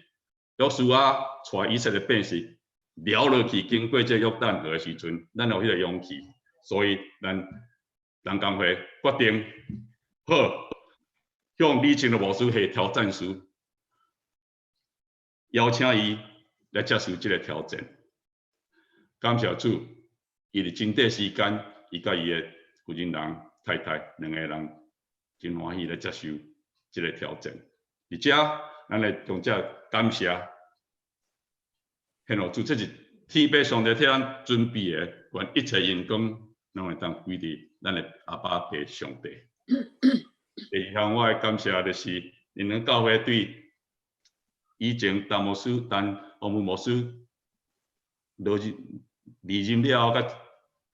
Speaker 4: 約書亞帶以色列百姓撩落去經過這約旦河的時陣，咱有彼個勇氣，所以咱同工會決定好向李清的牧師下挑戰書，邀請伊來接受這个挑戰。感謝主，伊佇真短時間，伊佮伊的夫人人太太兩个人真歡喜來接受這个挑戰。而且，咱來將這感謝獻予主，這是天父上帝替咱準備的，願一切榮光攏會當歸佇咱的阿爸父上帝。第二項，我愛感謝的是，恁們教會對以前陳牧師、陳洪文牧師落任離任了後，佮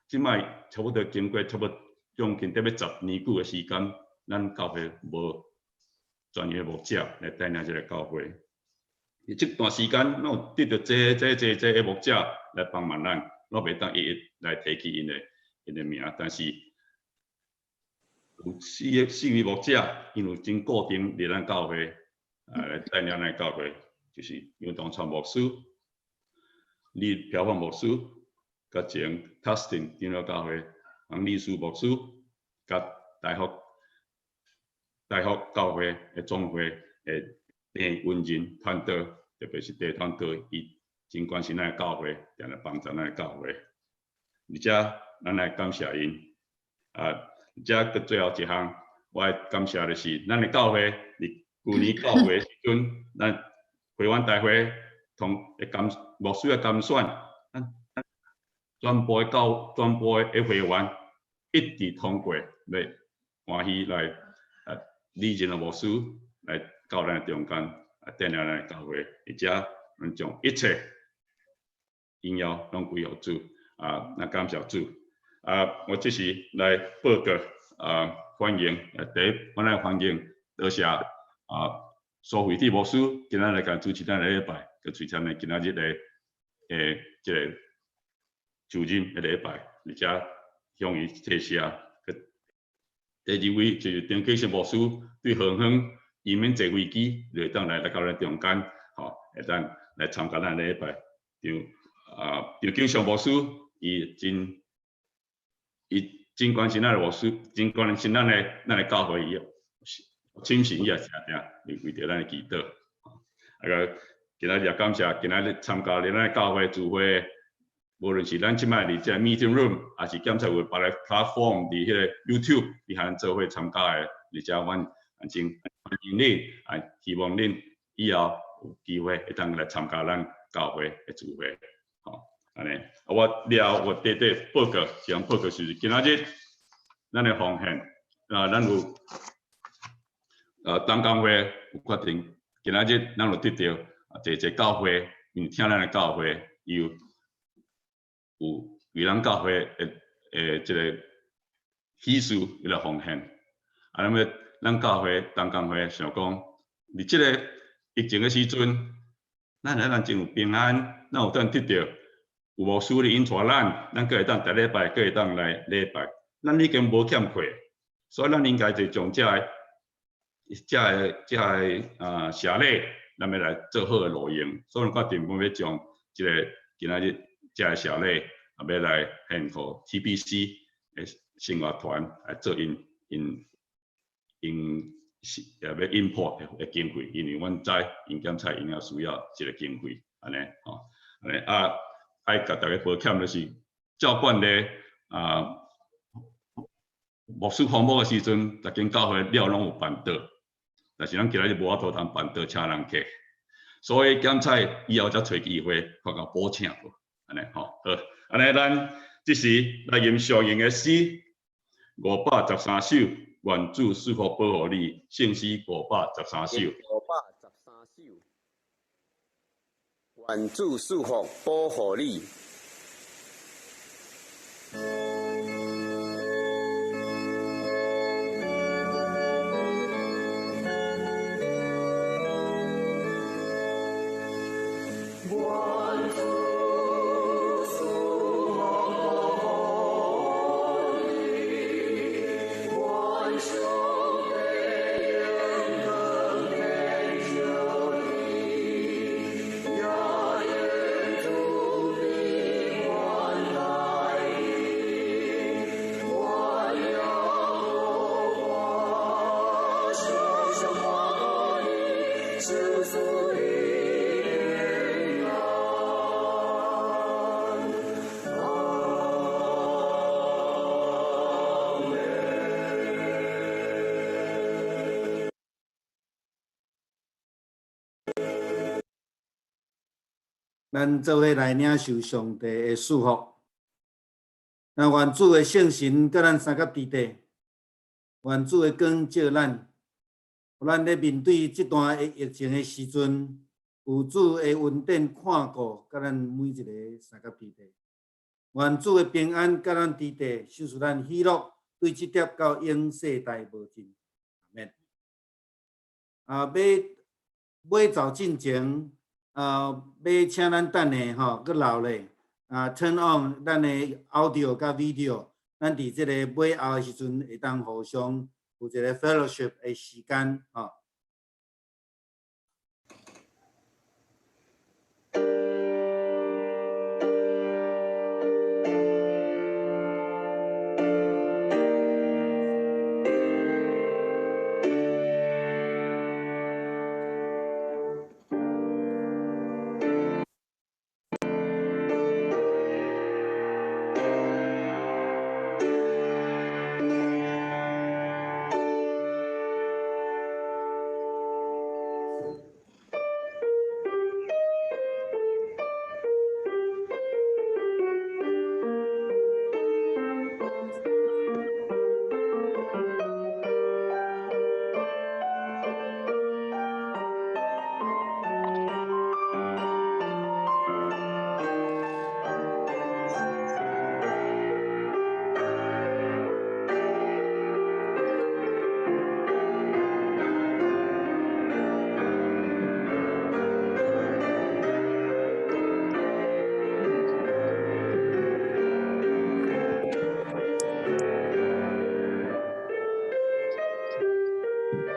Speaker 4: 這擺差不多經過差不多將近得欲10年久的時間，咱教會無專業牧者來帶領這个教會。佇這段時間，攏有得著濟濟濟濟的牧者來幫忙咱，我袂當一一來提起𪜶的名，但是有四位牧者，𪜶有真固定佇咱教會，來帶領咱教會，就是楊東川牧師、李飄鳳牧師、佮前 Tustin 長老教會黃立書牧師、佮大福教會的總會的鄭文仁傳道，特別是鄭傳道，伊真關心咱的教會，定來幫助咱的教會。而且，咱來感謝𪜶。而且，閣最後一項，我愛感謝的是，咱的教會佇舊年教會時陣，咱會員大會同的監牧師的監選，咱全部的會員一致通過，欲歡喜來李仁的牧師來到咱的中間，帶領咱的教會，而且咱將一切榮耀攏歸予主。那感謝主。我這時來報告歡迎，第一，我來歡迎多謝蘇慧娣牧師今仔來共主持咱的禮拜，佮主持咱今仔日的這个主任的禮拜，而且向伊謝謝。第二位就是張啟生牧師，對遠方伊免坐飛機，就會當來到咱中間，吼，會當來參加咱禮拜。張景祥牧師，伊真關心咱的牧師，真關心咱的教會，伊親信伊也誠定為著咱的祈禱。今仔日也感謝今仔日參加咱的教會聚會，無論是咱這擺佇這 meeting room，抑是檢查有別个 platform 佇彼个 YouTube，佇遐做伙參加的，而且阮真歡迎恁，希望恁以後有機會會當來參加咱教會的聚會，吼，按呢，我了後我短短報告，先報告就是今仔日咱的奉獻，咱有同工會有決定，今仔日咱有得著濟濟教會，因為聽咱的教會，伊有為咱教會的這个喜事伊來奉獻。那麼咱教會同工會想講，佇這个疫情的時陣，咱真有平安，咱有當得著有牧師咧引帶咱，咱閣會當逐禮拜閣會當來禮拜，咱已經無欠缺，所以咱應該就將這个謝禮，咱欲來做好的路用，所以決定講欲將這个今仔日這个謝禮，欲來獻予 TBC 的生活團來做𪜶𪜶𪜶是欲 import 的經費，因為阮知𪜶檢測𪜶也需要這个經費，按呢吼，按呢，愛共大家抱歉的是，照慣例牧師訪問的時陣，逐間教會了攏有辦桌，但是咱今仔日無法度通辦桌請人客，所以檢採以後才揣機會，看共補請無，按呢吼，好，按呢咱這時來吟上用的詩513首，願主賜福保護你，聖詩513首。
Speaker 5: 513首，願主賜福保護你。
Speaker 1: 咱做伙來領受上帝的祝福。那願主的聖神佮咱相佮佇底，願主的光照咱，予咱咧面對這段的疫情的時陣，有主的恩典看顧，佮咱每一个相佮佇底。願主的平安佮咱佇底，使咱喜樂，對這粒到永世代無盡。阿們。啊，欲走進前，啊，欲請咱等下吼，閣留咧，啊，turn on 咱的 audio 佮 video，咱佇這个尾後的時陣會當互相有一个 fellowship 的時間，吼。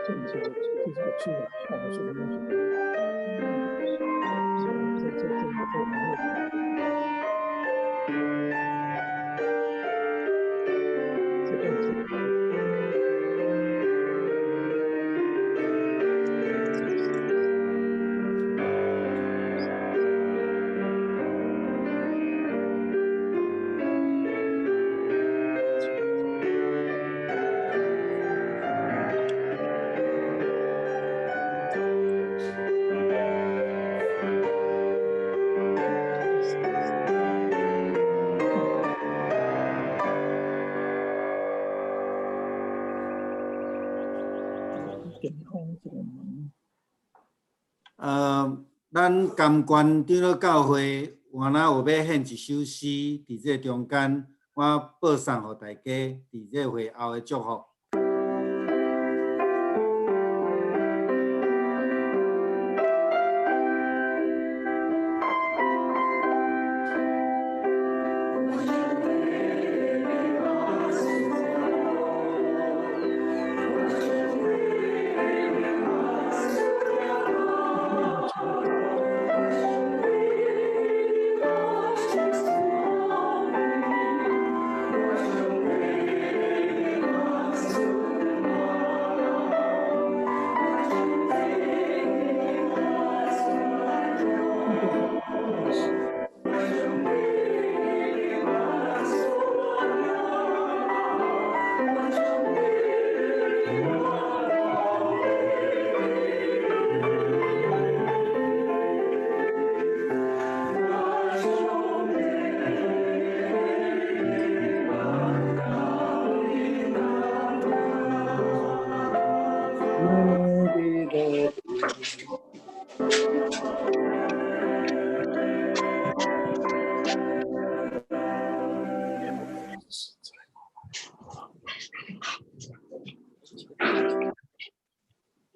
Speaker 2: 這毋是這是牧師啊，啊，牧師牧師。這這這這這這。健康這個門。
Speaker 1: 咱甘關長老教會，原來有欲獻一首詩，佇這中間，我報送予大家，佇這會後的祝福。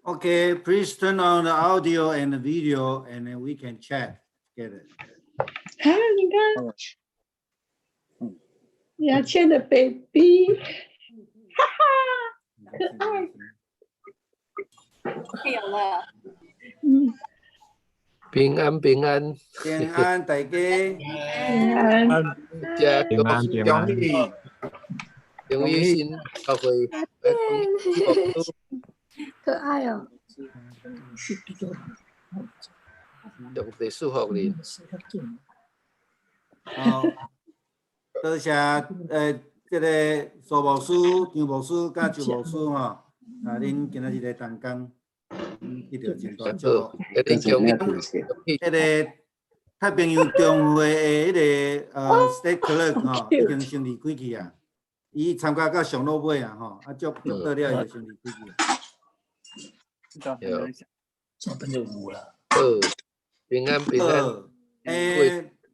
Speaker 1: Okay, please turn on the audio and the video, and then we can chat together.
Speaker 10: 啊，你看，牙签的 baby，哈哈，可愛。
Speaker 11: 有了。
Speaker 10: 嗯，
Speaker 3: 平安平安，
Speaker 1: 平安大家，
Speaker 10: 平安，
Speaker 3: 謝
Speaker 4: 平安平安，
Speaker 3: 恭喜新教會，
Speaker 10: 可愛哦。
Speaker 3: 上帝祝福你。
Speaker 1: 好，多謝這个蘇牧師、張牧師佮周牧師吼，啊，恁今仔日來同工，得著真大祝福。彼个太平洋中會的彼个state clerk 吼，已經先離開去啊。伊參加到上落尾啊，吼，啊，足足到了，伊就先離開去。
Speaker 3: 對。
Speaker 11: 上等就有啦。
Speaker 3: 好，平安平安。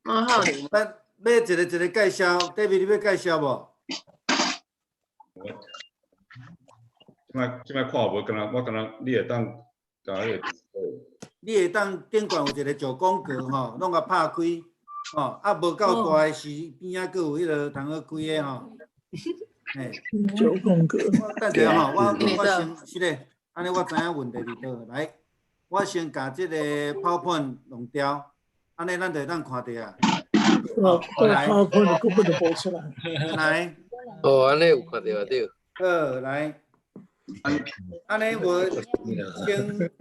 Speaker 1: 好，咱欲一个一個介紹，David 你欲介紹無？
Speaker 4: 這擺看無，敢若我敢若你會當共彼个。
Speaker 1: 你會當頂懸有一個九宮格吼，攏共拍開，吼，啊無夠大的時邊仔閣有彼个通好開的吼。嘿，
Speaker 2: 九宮格。
Speaker 1: 等下吼，我先是咧，按呢我知影問題佇佗。來，我先共這個 PowerPoint 弄掉，按呢咱就會當看著啊。
Speaker 2: 哦，PowerPoint 根本就無出來。
Speaker 1: 來。
Speaker 3: 哦，按呢有看著啊對。
Speaker 1: 好，來。按呢我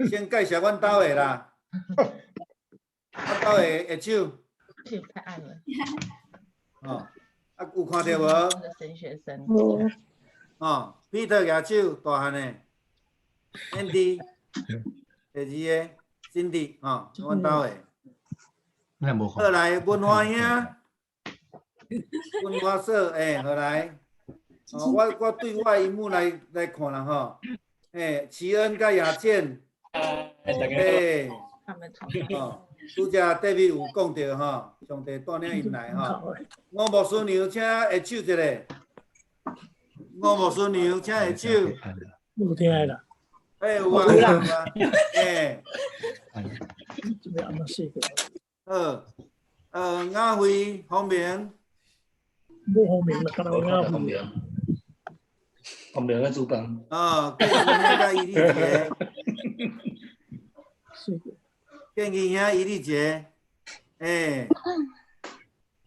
Speaker 1: 先介紹阮兜的啦，阮兜的下手。
Speaker 12: 太暗了。
Speaker 1: 哦，啊有看著無？
Speaker 12: 神學生。
Speaker 1: 哦，Peter 舉手，大漢的，Andy，第二个，Cindy，吼，阮兜的。好來，文華兄，文華嫂，欸，好來。哦，我對我的螢幕來看啦吼，欸，齊恩佮雅倩，欸，哦，拄才 David 有講著吼，上帝帶領𪜶來吼。吳牧師娘，請下手一下。吳牧師娘，請下手。
Speaker 2: 無聽啦。
Speaker 1: 欸，有啊，有啊，欸。好，雅慧，方明。
Speaker 2: 無方明啦，敢若雅慧。
Speaker 11: 方明咧主辦。
Speaker 1: 哦，建議兄佮伊麗姐。建議兄伊麗姐，欸，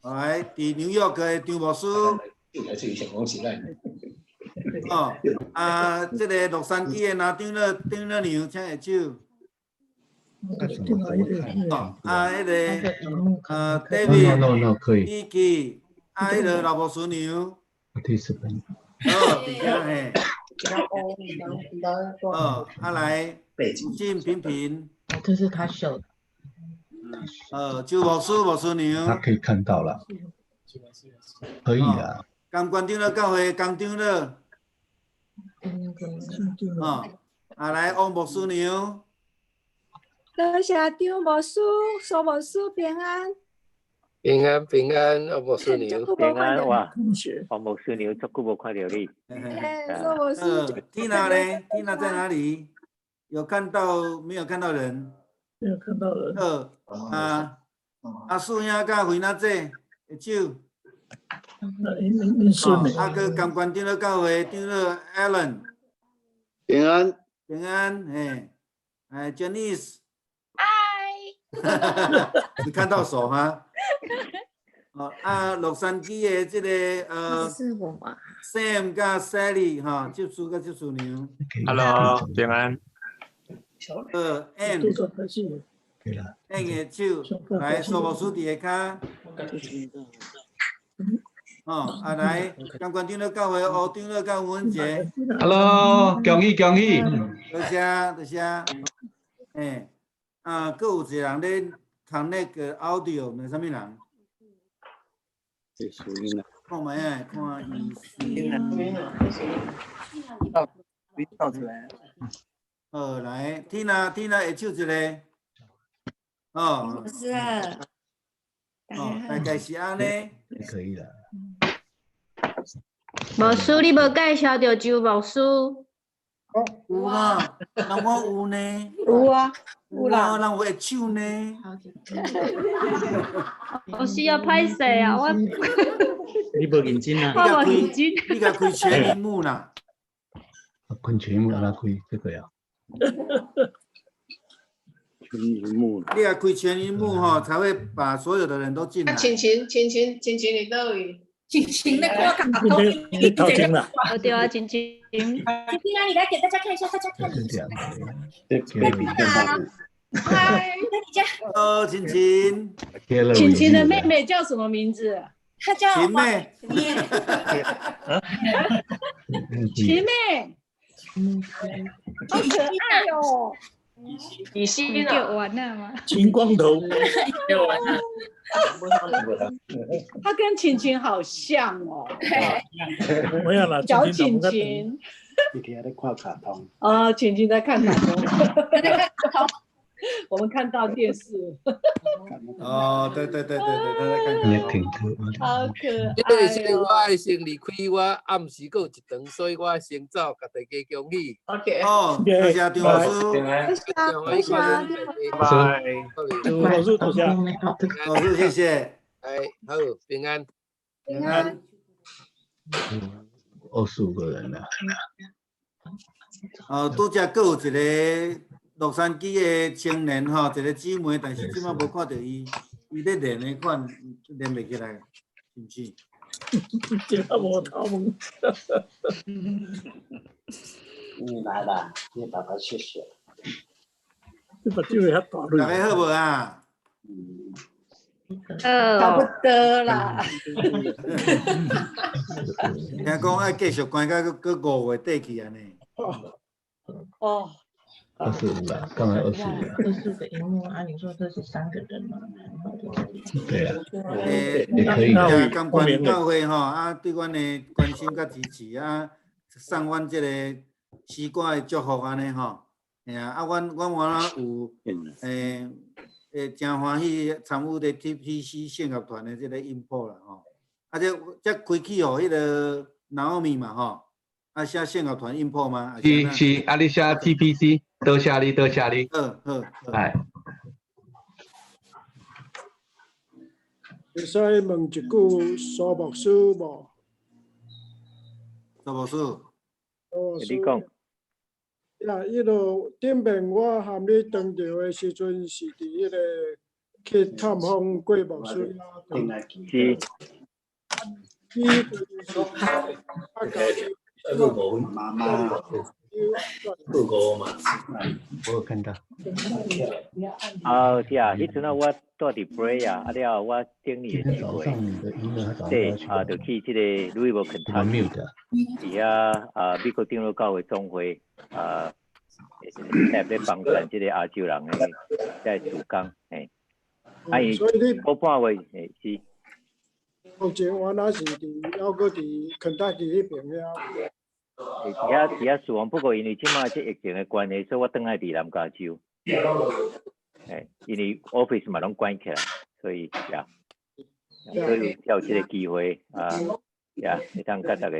Speaker 1: 來，佇紐約的張牧師。哦，啊，這个洛杉磯的林長老長老娘，請下手。哦，啊，彼个，David，
Speaker 13: No no 可以。
Speaker 1: 以及啊，彼个老牧師娘。好，佇遮嘿。哦，啊來，進平平。
Speaker 12: 這是他秀的。
Speaker 1: 周牧師、牧師娘。
Speaker 13: 他可以看到了。可以啊。
Speaker 1: 江關長老教會江長老。哦，啊來，王牧師娘。
Speaker 10: 多謝張牧師、蘇牧師平安。
Speaker 3: 平安平安，王牧師娘。
Speaker 6: 平安哇，王牧師娘，足久無看著你。
Speaker 10: 蘇牧師。
Speaker 1: Tina 咧？Tina 在哪裡？有看到沒有看到人？
Speaker 2: 沒有看到人。
Speaker 1: 好，啊，阿樹兄佮惠娜姐，下手。啊，閣江關長老教會長老 Alan。
Speaker 8: 平安。
Speaker 1: 平安，嘿，哎，Janice。
Speaker 10: 嗨。
Speaker 1: 你看到手哈？哦，啊，洛杉磯的這个
Speaker 12: 是我嗎
Speaker 1: ？Sam 佮 Sally 哈，執事佮執事娘。
Speaker 14: Hello，平安。
Speaker 1: Ann。 Ann 的手，來，蘇牧師佇下跤。哦，啊來，江關長老教會吳長老佮吳文傑。
Speaker 13: Hello，恭喜恭喜。
Speaker 1: 多謝多謝。欸，啊，閣有一個人咧 connect audio，那啥物人？看覓仔，看伊是。
Speaker 11: 你跳出來。
Speaker 1: 好，來，Tina，Tina 下手一个。哦。
Speaker 10: 是啊。
Speaker 1: 哦，大概是按呢。
Speaker 13: 可以啦。
Speaker 15: 牧師，你無介紹著周牧師？
Speaker 1: 有啊，人我有呢。
Speaker 10: 有啊，
Speaker 1: 有啊，人有下手呢。
Speaker 15: 我是要歹勢啊，我。
Speaker 11: 你無認真啊？
Speaker 15: 我無認真。
Speaker 1: 你共開全螢幕啦。
Speaker 13: 開全螢幕，按怎開這個呀？
Speaker 8: 全螢幕。
Speaker 1: 你共開全螢幕吼，才會把所有的人都進來。
Speaker 10: 啊，晴晴，晴晴，晴晴，你佗位？
Speaker 16: 晴晴，那我講
Speaker 2: 你頭前啦。
Speaker 15: 哦對啊，晴晴。
Speaker 16: 晴晴啊，你來給大家看一下，大家看你。嗨，那你家。
Speaker 1: 哦，晴晴。
Speaker 15: 晴晴的妹妹叫什麼名字？
Speaker 16: 她叫
Speaker 1: 晴妹。
Speaker 15: 晴妹。好可愛哦。
Speaker 10: 李欣
Speaker 16: 叫完了嗎？
Speaker 2: 秦光頭。
Speaker 11: 叫完了。
Speaker 15: 他跟晴晴好像哦。
Speaker 2: 沒有啦，
Speaker 15: 小晴晴。
Speaker 13: 一天在看卡通。
Speaker 15: 啊，晴晴在看卡通。在看卡通。我們看到電視。
Speaker 1: 哦，對對對對對，他在看卡通。
Speaker 15: 好可愛。
Speaker 3: 這個是我愛先離開，我暗時閣有一場，所以我先走，共大家恭喜。
Speaker 10: OK。
Speaker 1: 哦，多謝張老師。
Speaker 10: 多謝，多謝。
Speaker 14: 拜拜。
Speaker 2: 老師多謝。
Speaker 1: 老師謝謝。
Speaker 3: 哎，好，平安。
Speaker 1: 平安。
Speaker 13: 25個人啦。
Speaker 1: 哦，拄才閣有一個洛杉磯的青年吼，一個姊妹，但是這擺無看著伊，伊咧連的款連袂起來，是毋是？
Speaker 2: 這個無頭毛。
Speaker 13: 你來啦，你爸爸謝謝。
Speaker 2: 你目睭會較大。
Speaker 1: 大家好無啊？
Speaker 15: 差不多啦。
Speaker 1: 聽講愛繼續關到閣5月底去按呢。
Speaker 15: 哦。
Speaker 13: 25了，剛才25。
Speaker 12: 25個螢幕啊！你說這是3個人嗎？
Speaker 13: 對啊，
Speaker 1: 也
Speaker 13: 可以。
Speaker 1: 感謝教會吼，啊，對阮的關心佮支持啊，送阮這個詩歌的祝福按呢吼。嘿啊，啊，阮原來有誠歡喜參與咧 TPC 聖樂團的這個音譜啦吼。啊，這開啟予彼個 Naomi 嘛吼，啊，寫聖樂團音譜嗎？
Speaker 17: 是是，啊，你寫 TPC，多謝你，多謝你。
Speaker 1: 好好。
Speaker 17: 哎。
Speaker 9: 會使問一句蘇牧師無？
Speaker 1: 蘇牧師。
Speaker 9: 蘇牧師。
Speaker 6: 你講。
Speaker 9: 呀，彼落頂面我含你當著的時陣，是佇彼個去探訪郭牧師遐。
Speaker 6: 是。
Speaker 9: 伊就是啊，
Speaker 13: 媽媽。
Speaker 11: 五嘛，
Speaker 13: 我有看到。
Speaker 6: 啊，是啊，彼陣啊，我住佇 Brea 啊，了後我頂年的機會，對，啊，就去這個 Louisville Kentucky，佇遐啊，美國長老教會總會啊，咧幫助這個亞洲人的在事工，嘿，啊，伊個半月，嘿，是。
Speaker 9: 目前我那是佇，猶閣佇肯塔基彼邊遐。
Speaker 6: 佇遐事奉，不過因為這馬這疫情的關係，所以我轉來佇南加州。嘿，因為 office 嘛攏關起來，所以呀，所以才有這個機會啊，呀，會當佮大家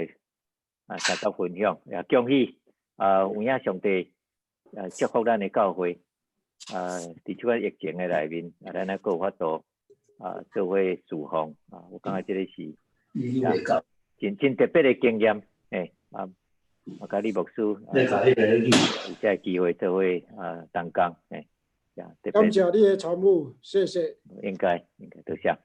Speaker 6: 啊，大家分享，也恭喜啊，有影上帝啊祝福咱的教會啊，佇這款疫情的內面，啊，咱還閣有法度啊，做伙事奉啊，我感覺這個是真真特別的經驗，嘿啊。我佮李牧師有這個機會做伙啊同工，嘿，
Speaker 9: 感謝你的參與，謝謝。
Speaker 6: 應該應該多謝。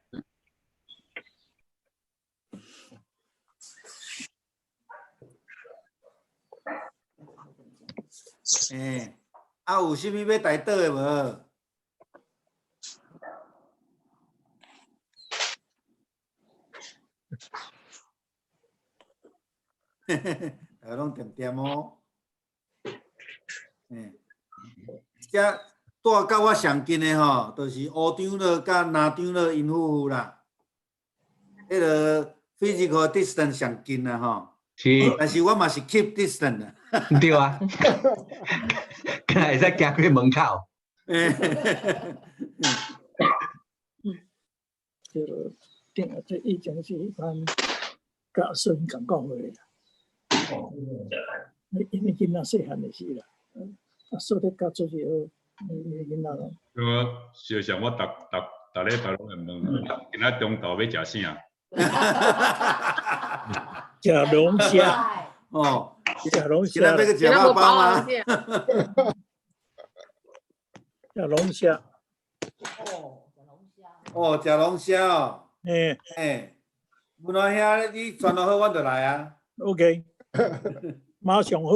Speaker 1: 欸，啊有啥物欲代禱的無？嘿嘿嘿，大家攏恬恬哦。欸，這住佮我上近的吼，就是吳長樂佮林長樂𪜶夫婦啦。彼个 physical distance 上近啦吼。
Speaker 17: 是。
Speaker 1: 但是我嘛是 keep distance 啦。
Speaker 17: 對啊。敢若會使行過門口。
Speaker 2: 對，頂下這以前是彼款佮孫講講話啦。哦，因為囡仔細漢的時啦，啊，說得較做是好，因囡仔咯。
Speaker 4: 我小想我逐逐逐禮拜攏會問，今仔中晝欲食啥？
Speaker 2: 食龍蝦。
Speaker 1: 哦，
Speaker 2: 食龍蝦。
Speaker 1: 今仔欲去食肉包嗎？
Speaker 2: 食龍蝦。
Speaker 1: 哦，食龍蝦哦。
Speaker 2: 欸。
Speaker 1: 欸，文華兄，你傳落好，阮就來啊。
Speaker 2: OK，馬上好，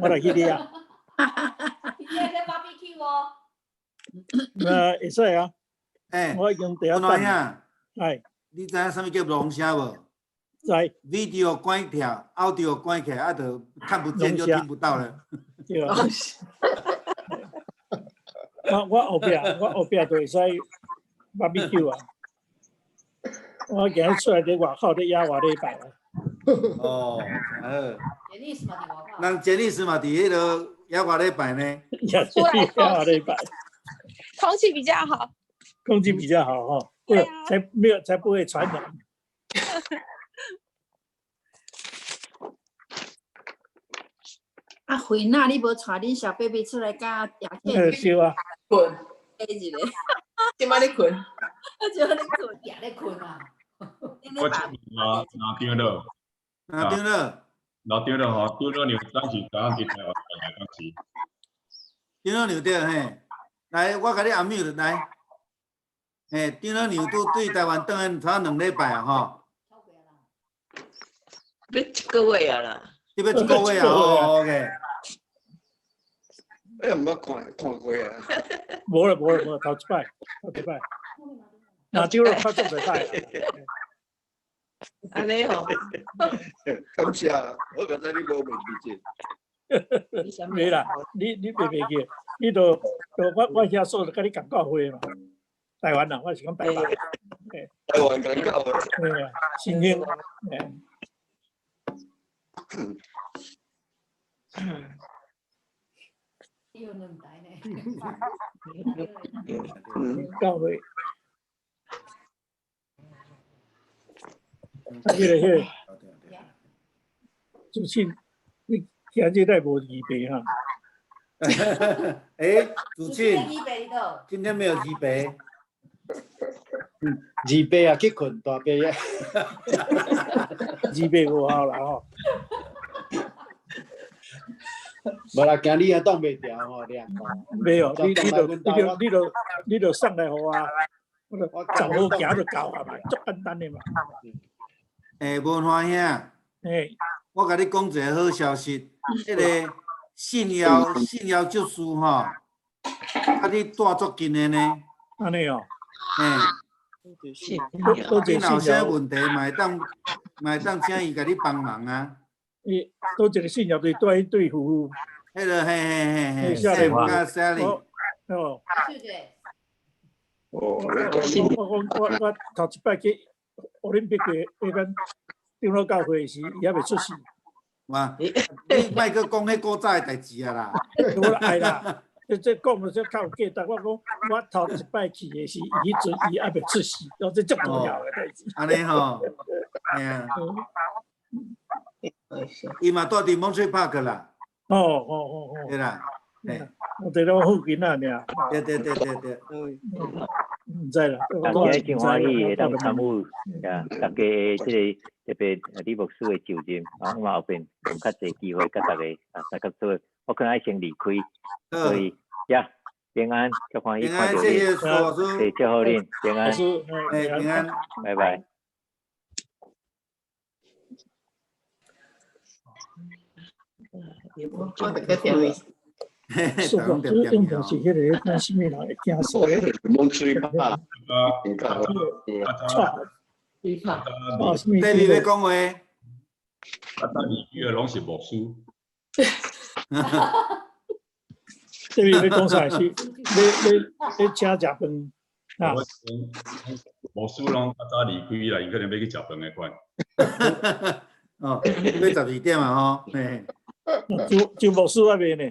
Speaker 2: 我來去掠。
Speaker 16: 你今日在 barbecue 哦？
Speaker 2: 那會使啊。
Speaker 1: 欸，
Speaker 2: 我已經佇遐
Speaker 1: 文華
Speaker 2: 等。
Speaker 1: 兄。
Speaker 2: 哎。
Speaker 1: 你知影啥物叫龍蝦無？
Speaker 2: 知。
Speaker 1: Video 關掉，audio 關起來，啊，就看不見就聽不到了。
Speaker 2: 對啊。我後壁就會使 barbecue 啊。我今日出來佇外口咧野外禮拜啊。
Speaker 1: 哦，好。人傑尼斯嘛佇彼個野外禮拜呢。
Speaker 2: 出來野外禮拜。
Speaker 10: 空氣比較好。
Speaker 2: 空氣比較好吼，對，才沒有才不會傳染。
Speaker 16: 啊，慧娜，你無帶恁小 baby 出來佮夜天？
Speaker 2: 是啊。
Speaker 15: 睏。
Speaker 16: 一个。
Speaker 15: 這擺咧睏。
Speaker 16: 啊，就咧睏，
Speaker 15: 也咧睏啊。
Speaker 4: 我請問啊，老長老。
Speaker 1: 老長老。
Speaker 4: 老長老吼，長老娘當時早佇台灣來當時。
Speaker 1: 長老娘對嘿，來，我共你阿繆來。嘿，長老娘拄對台灣轉來差2禮拜啊吼。
Speaker 18: 欲一個月啊啦。
Speaker 1: 欲一個月啊，哦，OK。
Speaker 19: 哎，毋捌看過啊。
Speaker 2: 無啦無啦無，頭一擺，頭一擺。若長老較足濟擺。
Speaker 18: 按呢吼。
Speaker 19: 感謝，我剛才你無袂記者。
Speaker 2: 袂啦，你袂袂記，你都我遐說就佮你講教會嘛。台灣人，我是講台灣。
Speaker 19: 台灣講教會。
Speaker 2: 對啊，新興。
Speaker 16: 有兩台呢。
Speaker 2: 教會。啊，彼個，主持，你今日帶無預備哈？
Speaker 1: 欸，主持，今天沒有預備。
Speaker 17: 預備啊，去睏大伯啊。
Speaker 2: 預備無效啦吼。
Speaker 17: 無啦，驚你也擋袂牢吼，你啊。
Speaker 2: 沒有，你就送來予我，我就走好行就到啊嘛，足簡單的嘛。
Speaker 1: 欸，文華兄，
Speaker 2: 欸，
Speaker 1: 我共你講一個好消息，彼個信堯執事吼，啊，你住足近的呢。
Speaker 2: 按呢哦。
Speaker 1: 嘿。你若有啥問題，嘛會當請伊共你幫忙啊。
Speaker 2: 伊佗一個信堯對對對夫婦。
Speaker 1: 彼個嘿嘿嘿嘿，西姆佮莎莉。
Speaker 2: 哦。
Speaker 19: 哦，
Speaker 2: 我頭一擺去奧林匹克彼間長老教會時，伊猶未出世。
Speaker 1: 哇！你莫閣講彼古早的代誌啊啦。
Speaker 2: 無啦，愛啦，這講了這較有價值。我講我頭一擺去的時，伊彼陣伊猶未出世，哦，這足重要的代誌。
Speaker 1: 按呢吼，嘿啊。伊嘛住佇 Monterey Park 啦。
Speaker 2: 哦哦哦哦。
Speaker 1: 對啦，嘿。
Speaker 2: 我佇咧附近啊，爾。
Speaker 1: 對對對對對。
Speaker 2: 毋知啦。
Speaker 6: 今日真歡喜會當參與啊，大家的這個特別李牧師的就任，啊，我嘛後邊有較濟機會佮大家啊，相佮做，我可能愛先離開，所以呀，平安，足歡喜看著恁，謝謝祝福恁，平安，
Speaker 1: 平安，
Speaker 6: 拜拜。
Speaker 7: 我就去聽伊。
Speaker 2: 說講這應該是彼個，咱啥物人會驚死？
Speaker 19: 蒙吹怕，
Speaker 4: 啊，
Speaker 2: 啊，啥物？
Speaker 1: 第二个講話。
Speaker 4: 啊，第二句的攏是牧師。
Speaker 2: 這邊欲講啥是？欲請食飯啊？
Speaker 4: 牧師攏較早離開啦，伊可能欲去食飯的款。
Speaker 1: 哦，欲12點啊吼，嘿。
Speaker 2: 就牧師那邊呢？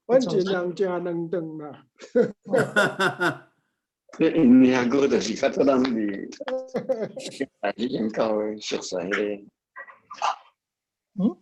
Speaker 9: 阮一人食兩頓啦。
Speaker 19: 這𪜶名歌就是較早咱佇以前教會熟悉彼個。
Speaker 2: 嗯？